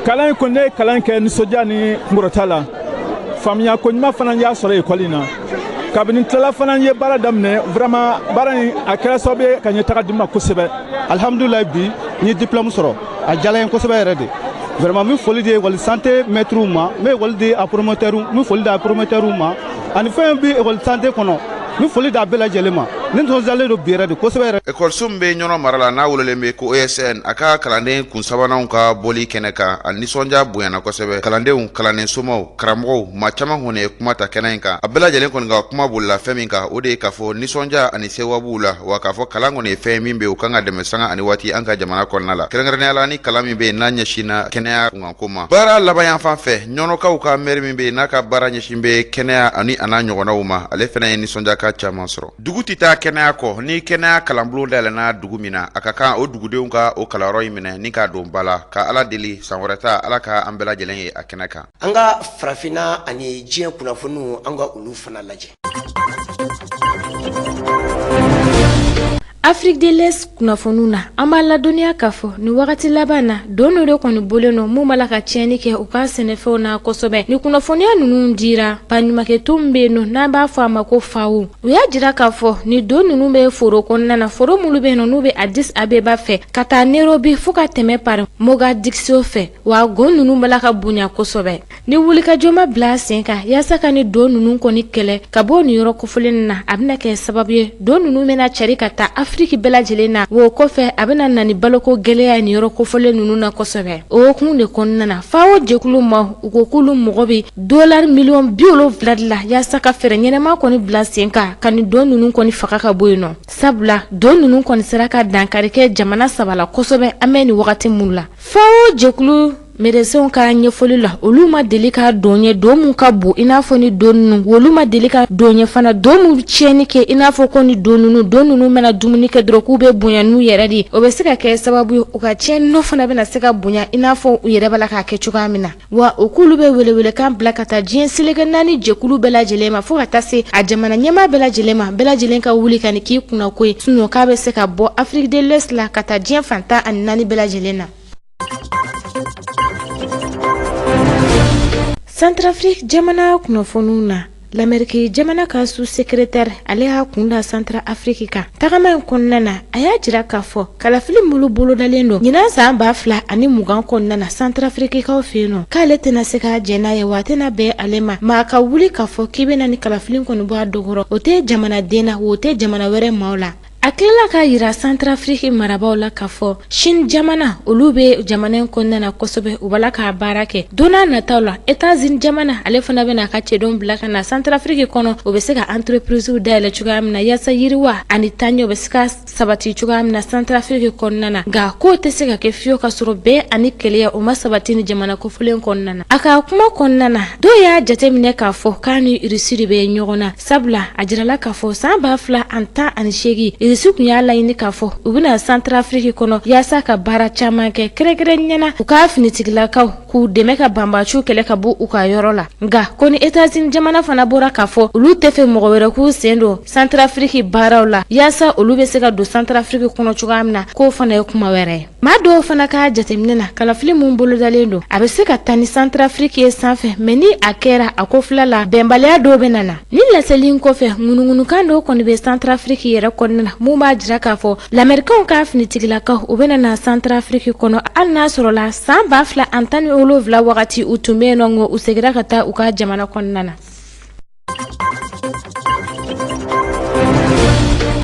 S8: kalan in kɔni, ne ye kalan kɛ nisɔndiya ni kunkɔrɔta la. Faamuya ko ɲuman fana y'a sɔrɔ ekɔli in na. Kabini tilala fana, n ye baara daminɛ. Vraiment, baara in a kɛra sababu ye ka ɲɛtaga di n ma kosɛbɛ.
S10: Alihamudulilayi, bi n ye diplôme sɔrɔ, a diyara n ye kosɛbɛ yɛrɛ de. Vraiment, n bɛ foli di ekɔli santé maîtres ma, n bɛ ekɔli di a promoteur, n bɛ foli di a promoteur ma, ani fɛn bɛ ekɔli santé kɔnɔ, n bɛ foli di a bɛɛ lajɛlen ma. Ne nisɔndiyalen don bi yɛrɛ de kosɛbɛ yɛrɛ.
S5: Ekɔliso min bɛ Ɲɔnɔ mara la, n'a welelen bɛ ko ESN, a ka kalanden kun sabananw ka bɔli kɛnɛ kan, a nisɔndiya bonyana kosɛbɛ. Kalandenw, kalanden somaw, karamɔgɔw, maa caman kɔni ye kuma ta kɛnɛ in kan. A bɛɛ lajɛlen kɔni ka kuma bolila fɛn min kan, o de ye k'a fɔ nisɔndiya ani sewa b'u la, wa k'a fɔ kalan kɔni ye fɛn min bɛ yen, u kan ka dɛmɛ sanga ani waati an ka jamana kɔnɔna la, kɛrɛnkɛrɛnnenya la ni kalan min bɛ yen n'a ɲɛsinna kɛnɛya kunkanko ma. Baara laban yan fan fɛ, Ɲɔnɔkaw ka mɛri min bɛ yen n'a ka baara ɲɛsin bɛ kɛnɛya ani a n'a ɲɔgɔnnaw ma, ale fana ye nisɔndiyakan caman sɔrɔ. Dugu tɛ taa kɛnɛya kɔ. Ni kɛnɛya kalanbulon dayɛlɛnna dugu min na, a ka kan o dugudenw ka o kalanyɔrɔ in minɛ ni k'a don ba la, ka Ala deli san wɛrɛ ta, Ala ka an bɛɛ lajɛlen ye a kɛnɛ kan.
S1: An ka farafinna ani diɲɛ kunnafoniw, an ka olu fana lajɛ.
S21: Afrique de l'Est kunnafoniw na, an b'a ladɔnniya k'a fɔ nin wagati laban na, don dɔ de kɔni bɔlen don mun b'a la ka tiɲɛni kɛ u ka sɛnɛfɛnw na kosɛbɛ. Ni kunnafoniya ninnu dira, baɲumankɛtɔn min bɛ yen nɔ n'an b'a fɔ a ma ko FAO, u y'a jira k'a fɔ ni don ninnu bɛ foro kɔnɔna na, foro minnu bɛ yen nɔ n'u bɛ Addis Abeba fɛ ka taa Nairobi fo ka tɛmɛ par Mogadiscio fɛ, wa gon ninnu b'a la ka bonya kosɛbɛ. Ni wulikajɔ ma bila sen kan yaasa ka ni don ninnu kɔni kɛlɛ ka bɔ nin yɔrɔ kofɔlen na, a bɛna kɛ sababu ye don ninnu bɛna cari ka taa Afiriki bɛɛ lajɛlen na. Wo kɔfɛ, a bɛna na ni baloko gɛlɛya ye nin yɔrɔ kofɔlen ninnu na kosɛbɛ. O hukumu de kɔnɔna na, FAO jɛkulu ma, u ko k'olu mago bɛ dolari miliyɔn 70 de la yaasa ka fɛɛrɛ ɲɛnama kɔni bila sen kan ka nin don ninnu kɔni faga ka bɔ yen nɔ, sabula don ninnu kɔni sera ka dankari kɛ jamana saba la kosɛbɛ an bɛ nin wagati minnu la. FAO jɛkulu médecinw ka ɲɛfɔli la, olu ma deli ka don ye don min ka bon i n'a fɔ ni don ninnu, olu ma deli ka don ye fana don min tiɲɛni kɛ i n'a fɔ ko ni don ninnu. Don ninnu mana dumuni kɛ dɔrɔn, k'u bɛ bonya n'u yɛrɛ de ye. O bɛ se ka kɛ sababu ye u ka tiɲɛni nɔ fana bɛna se ka bonya i n'a fɔ u yɛrɛ b'a la k'a kɛ cogoya min na. Wa u k'olu bɛ welewelekan bila ka taa diɲɛ seleke naani jɛkulu bɛɛ lajɛlen ma, fo ka taa se a jamana ɲɛmaa bɛɛ lajɛlen ma, bɛɛ lajɛlen ka wuli ka nin k'i kunnako ye, sinon k'a bɛ se ka bɔ Afrique de l'Est la ka taa diɲɛ fan 14 bɛɛ lajɛlen na. Centrafrique jamana kunnafoniw na, Lameriki jamana ka sous-secrétaire, ale y'a kun da Centrafrique kan. Tagama in kɔnɔna na, a y'a jira k'a fɔ kalafili minnu bolodalen don ɲinan san 2020 kɔnɔna na Centrafriquekaw fɛ yen nɔ, k'ale tɛna se ka jɛn n'a ye, wa a tɛna bɛn ale ma. Maa ka wuli k'a fɔ k'i bɛna ni kalafili kɔni bɔ a dɔgɔrɔ, o tɛ jamanaden na, o tɛ jamana wɛrɛ maaw la. A tilala k'a yira Centrafrique marabaaw la k'a fɔ Chine jamana, olu bɛ jamana in kɔnɔna na kosɛbɛ, u b'a la k'a baara kɛ. Don n'a nataw la, États-Unis jamana, ale fana bɛna a ka cɛdenw bila ka na Centrafrique kɔnɔ, o bɛ se ka entreprisew dayɛlɛ cogoya min na yaasa yiriwa ani taaɲɛ bɛ se ka sabati cogoya min na Centrafrique kɔnɔna na. Nka k'o tɛ se ka kɛ fiyewu ka sɔrɔ bɛn ani kelenya o ma sabati ni jamana kofɔlen kɔnɔna na. A ka kuma kɔnɔna na, dɔw y'a jateminɛ k'a fɔ k'a ni Russie de bɛ ɲɔgɔn na, sabula a jirala k'a fɔ san 2018 Russie
S12: Irisi tun y'a laɲini k'a fɔ u bɛna Santarafiriki kɔnɔ yaasa ka baara caman kɛ, kɛrɛnkɛrɛnnenya la u ka finitigilakaw k'u dɛmɛ ka banbaciw kɛlɛ ka bɔ u ka yɔrɔ la. Nka ko ni Etats-Unis jamana fana bɔra k'a fɔ olu tɛ fɛ mɔgɔ wɛrɛ k'u sen don Santarafiriki baaraw la yaasa olu bɛ se ka don Santarafiriki kɔnɔ cogoya min na, k'o fana ye kuma wɛrɛ ye. Maa dɔw fana ka jateminɛ na, kalafili min bolodalen don, a bɛ se ka taa ni Santarafiriki ye sanfɛ, mais ni a kɛra a ko fila la, bɛnbaliya dɔw bɛ na. Nin laseli in kɔfɛ, ŋunuŋunukan dɔw kɔni bɛ Santarafiriki yɛrɛ kɔnɔna na mun b'a jira k'a fɔ lamɛrikɛnw ka finitigilakaw u bɛna na Santarafiriki kɔnɔ, hali n'a sɔrɔla san 2017 wagati u tun bɛ yen nɔ, nka u seginna ka taa u ka jamana kɔnɔna na.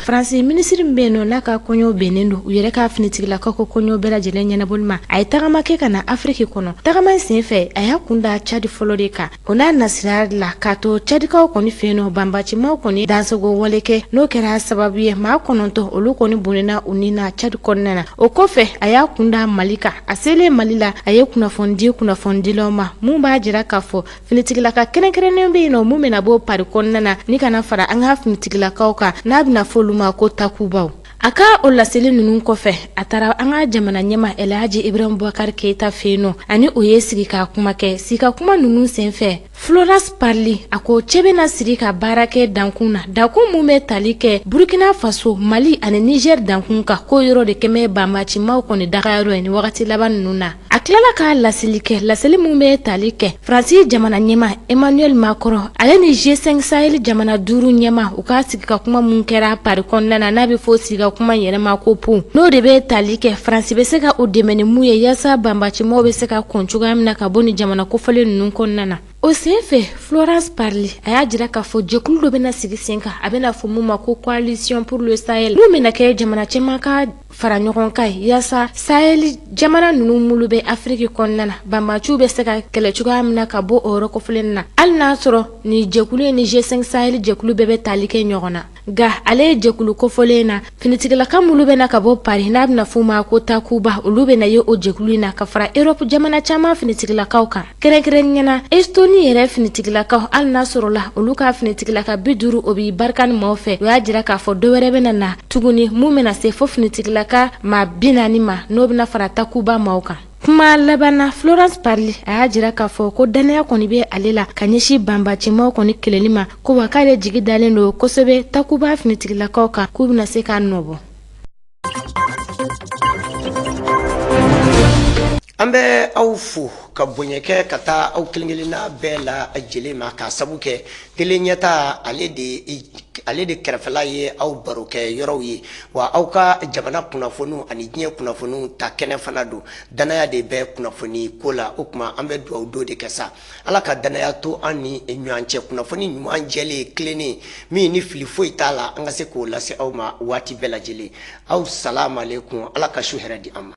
S12: Faransi minisiri min bɛ yen nɔ n'a ka koɲɛw bɛnnen don u yɛrɛ ka finitigilakaw ka koɲɛw bɛɛ lajɛlen ɲɛnabɔli ma, a ye tagama kɛ ka na Afiriki kɔnɔ. Tagama in senfɛ, a y'a kun da Cadi fɔlɔ de kan. O n'a nasira la k'a to Cadikaw kɔni fɛ yen nɔ, banbacimaw kɔni dansago wale kɛ, n'o kɛra sababu ye maa 9 olu kɔni bɔnɛna u ni na Cadi kɔnɔna na. O kɔfɛ, a y'a kun da Mali kan. A selen Mali la, a ye kunnafoni di kunnafonidilaw ma mun b'a jira k'a fɔ finitigilaka kɛrɛnkɛrɛnnen bɛ yen nɔ mun bɛna bɔ Pari kɔnɔna na ni ka na fara an ka finitigilakaw kan n'a bɛna fɔ olu ma ko Takubaw. A ka o laseli ninnu kɔfɛ, a taara an ka jamana ɲɛmaa Elhaji Ibrahim Boubacar Keita fɛ yen nɔ, ani o ye sigi ka kuma kɛ. Sigi ka kuma ninnu senfɛ, Florence Parly a ko cɛ bɛna sigi ka baara kɛ dankun na, dankun mun bɛ tali kɛ Burkina Faso, Mali ani Niger dankun kan, k'o yɔrɔ de kɛmɛ banbacimaw kɔni dagayɔrɔ ye ni wagati laban ninnu na. A tilala ka laseli kɛ, laseli mun bɛ tali kɛ Faransi jamana ɲɛmaa Emmanuel Macron ale ni G5 Sahel jamana 5 ɲɛmaa, u ka sigi ka kuma mun kɛra Paris kɔnɔna na, n'a bɛ fɔ sigi ka kuma yɛrɛ ma ko Pau, n'o de bɛ tali kɛ Faransi bɛ se ka u dɛmɛ ni mun ye yaasa banbacimaw bɛ se ka kɔn cogoya min na ka bɔ nin jamana kofɔlen ninnu kɔnɔna na. O senfɛ, Florence Parly a y'a jira k'a fɔ jɛkulu dɔ bɛna sigi sen kan, a bɛna fɔ mun ma ko Coalition pour le Sahel, mun bɛna kɛ jamana caman ka fara ɲɔgɔn kan ye yaasa Sahel jamana ninnu minnu bɛ Afiriki kɔnɔna na, banbaciw bɛ se ka kɛlɛ cogoya min na ka bɔ o yɔrɔ kofɔlen na, hali n'a sɔrɔ nin jɛkulu in ni G5 Sahel jɛkulu bɛɛ bɛ tali kɛ ɲɔgɔn na. Nka ale ye jɛkulu kofɔlen na, finitigilaka minnu bɛna ka bɔ Paris n'a bɛna f'u ma ko Takuba, olu bɛna ye o jɛkulu in na ka fara Europe jamana caman finitigilakaw kan, kɛrɛnkɛrɛnnenya na Estonie yɛrɛ finitigilakaw, hali n'a sɔrɔla olu ka finitigilaka 50 o bɛ Barkhane maaw fɛ. U y'a jira k'a fɔ dɔ wɛrɛ bɛna na tuguni mun bɛna se fo finitigilaka maa 40 ma, n'o bɛna fara Takuba maaw kan. Kuma laban na, Florence Parly a y'a jira k'a fɔ ko dannaya kɔni bɛ ale la ka ɲɛsin banbacimaw kɔni kɛlɛli ma, ko wa k'ale jigi dalen don kosɛbɛ Takuba finitigilakaw kan k'u bɛna se k'a nɔbɔ.
S1: An bɛ aw fo ka bonya kɛ ka taa aw kelen-kelenna bɛɛ lajɛlen ma, k'a sabu kɛ Tele Ɲɛta ale de kɛrɛfɛla ye aw barokɛ yɔrɔw ye, wa aw ka jamana kunnafoniw ani diɲɛ kunnafoniw ta kɛnɛ fana don. Dannaya de bɛ kunnafoni ko la. O tuma an bɛ dugawu don de kɛ sa, Ala ka dannaya to an ni ɲɔgɔn cɛ, kunnafoni ɲuman jɛlen tilennen min ni fili foyi t'a la, an ka se k'o lase aw ma waati bɛɛ lajɛlen. Aw salamu aleykum, Ala ka su hɛrɛ di an ma.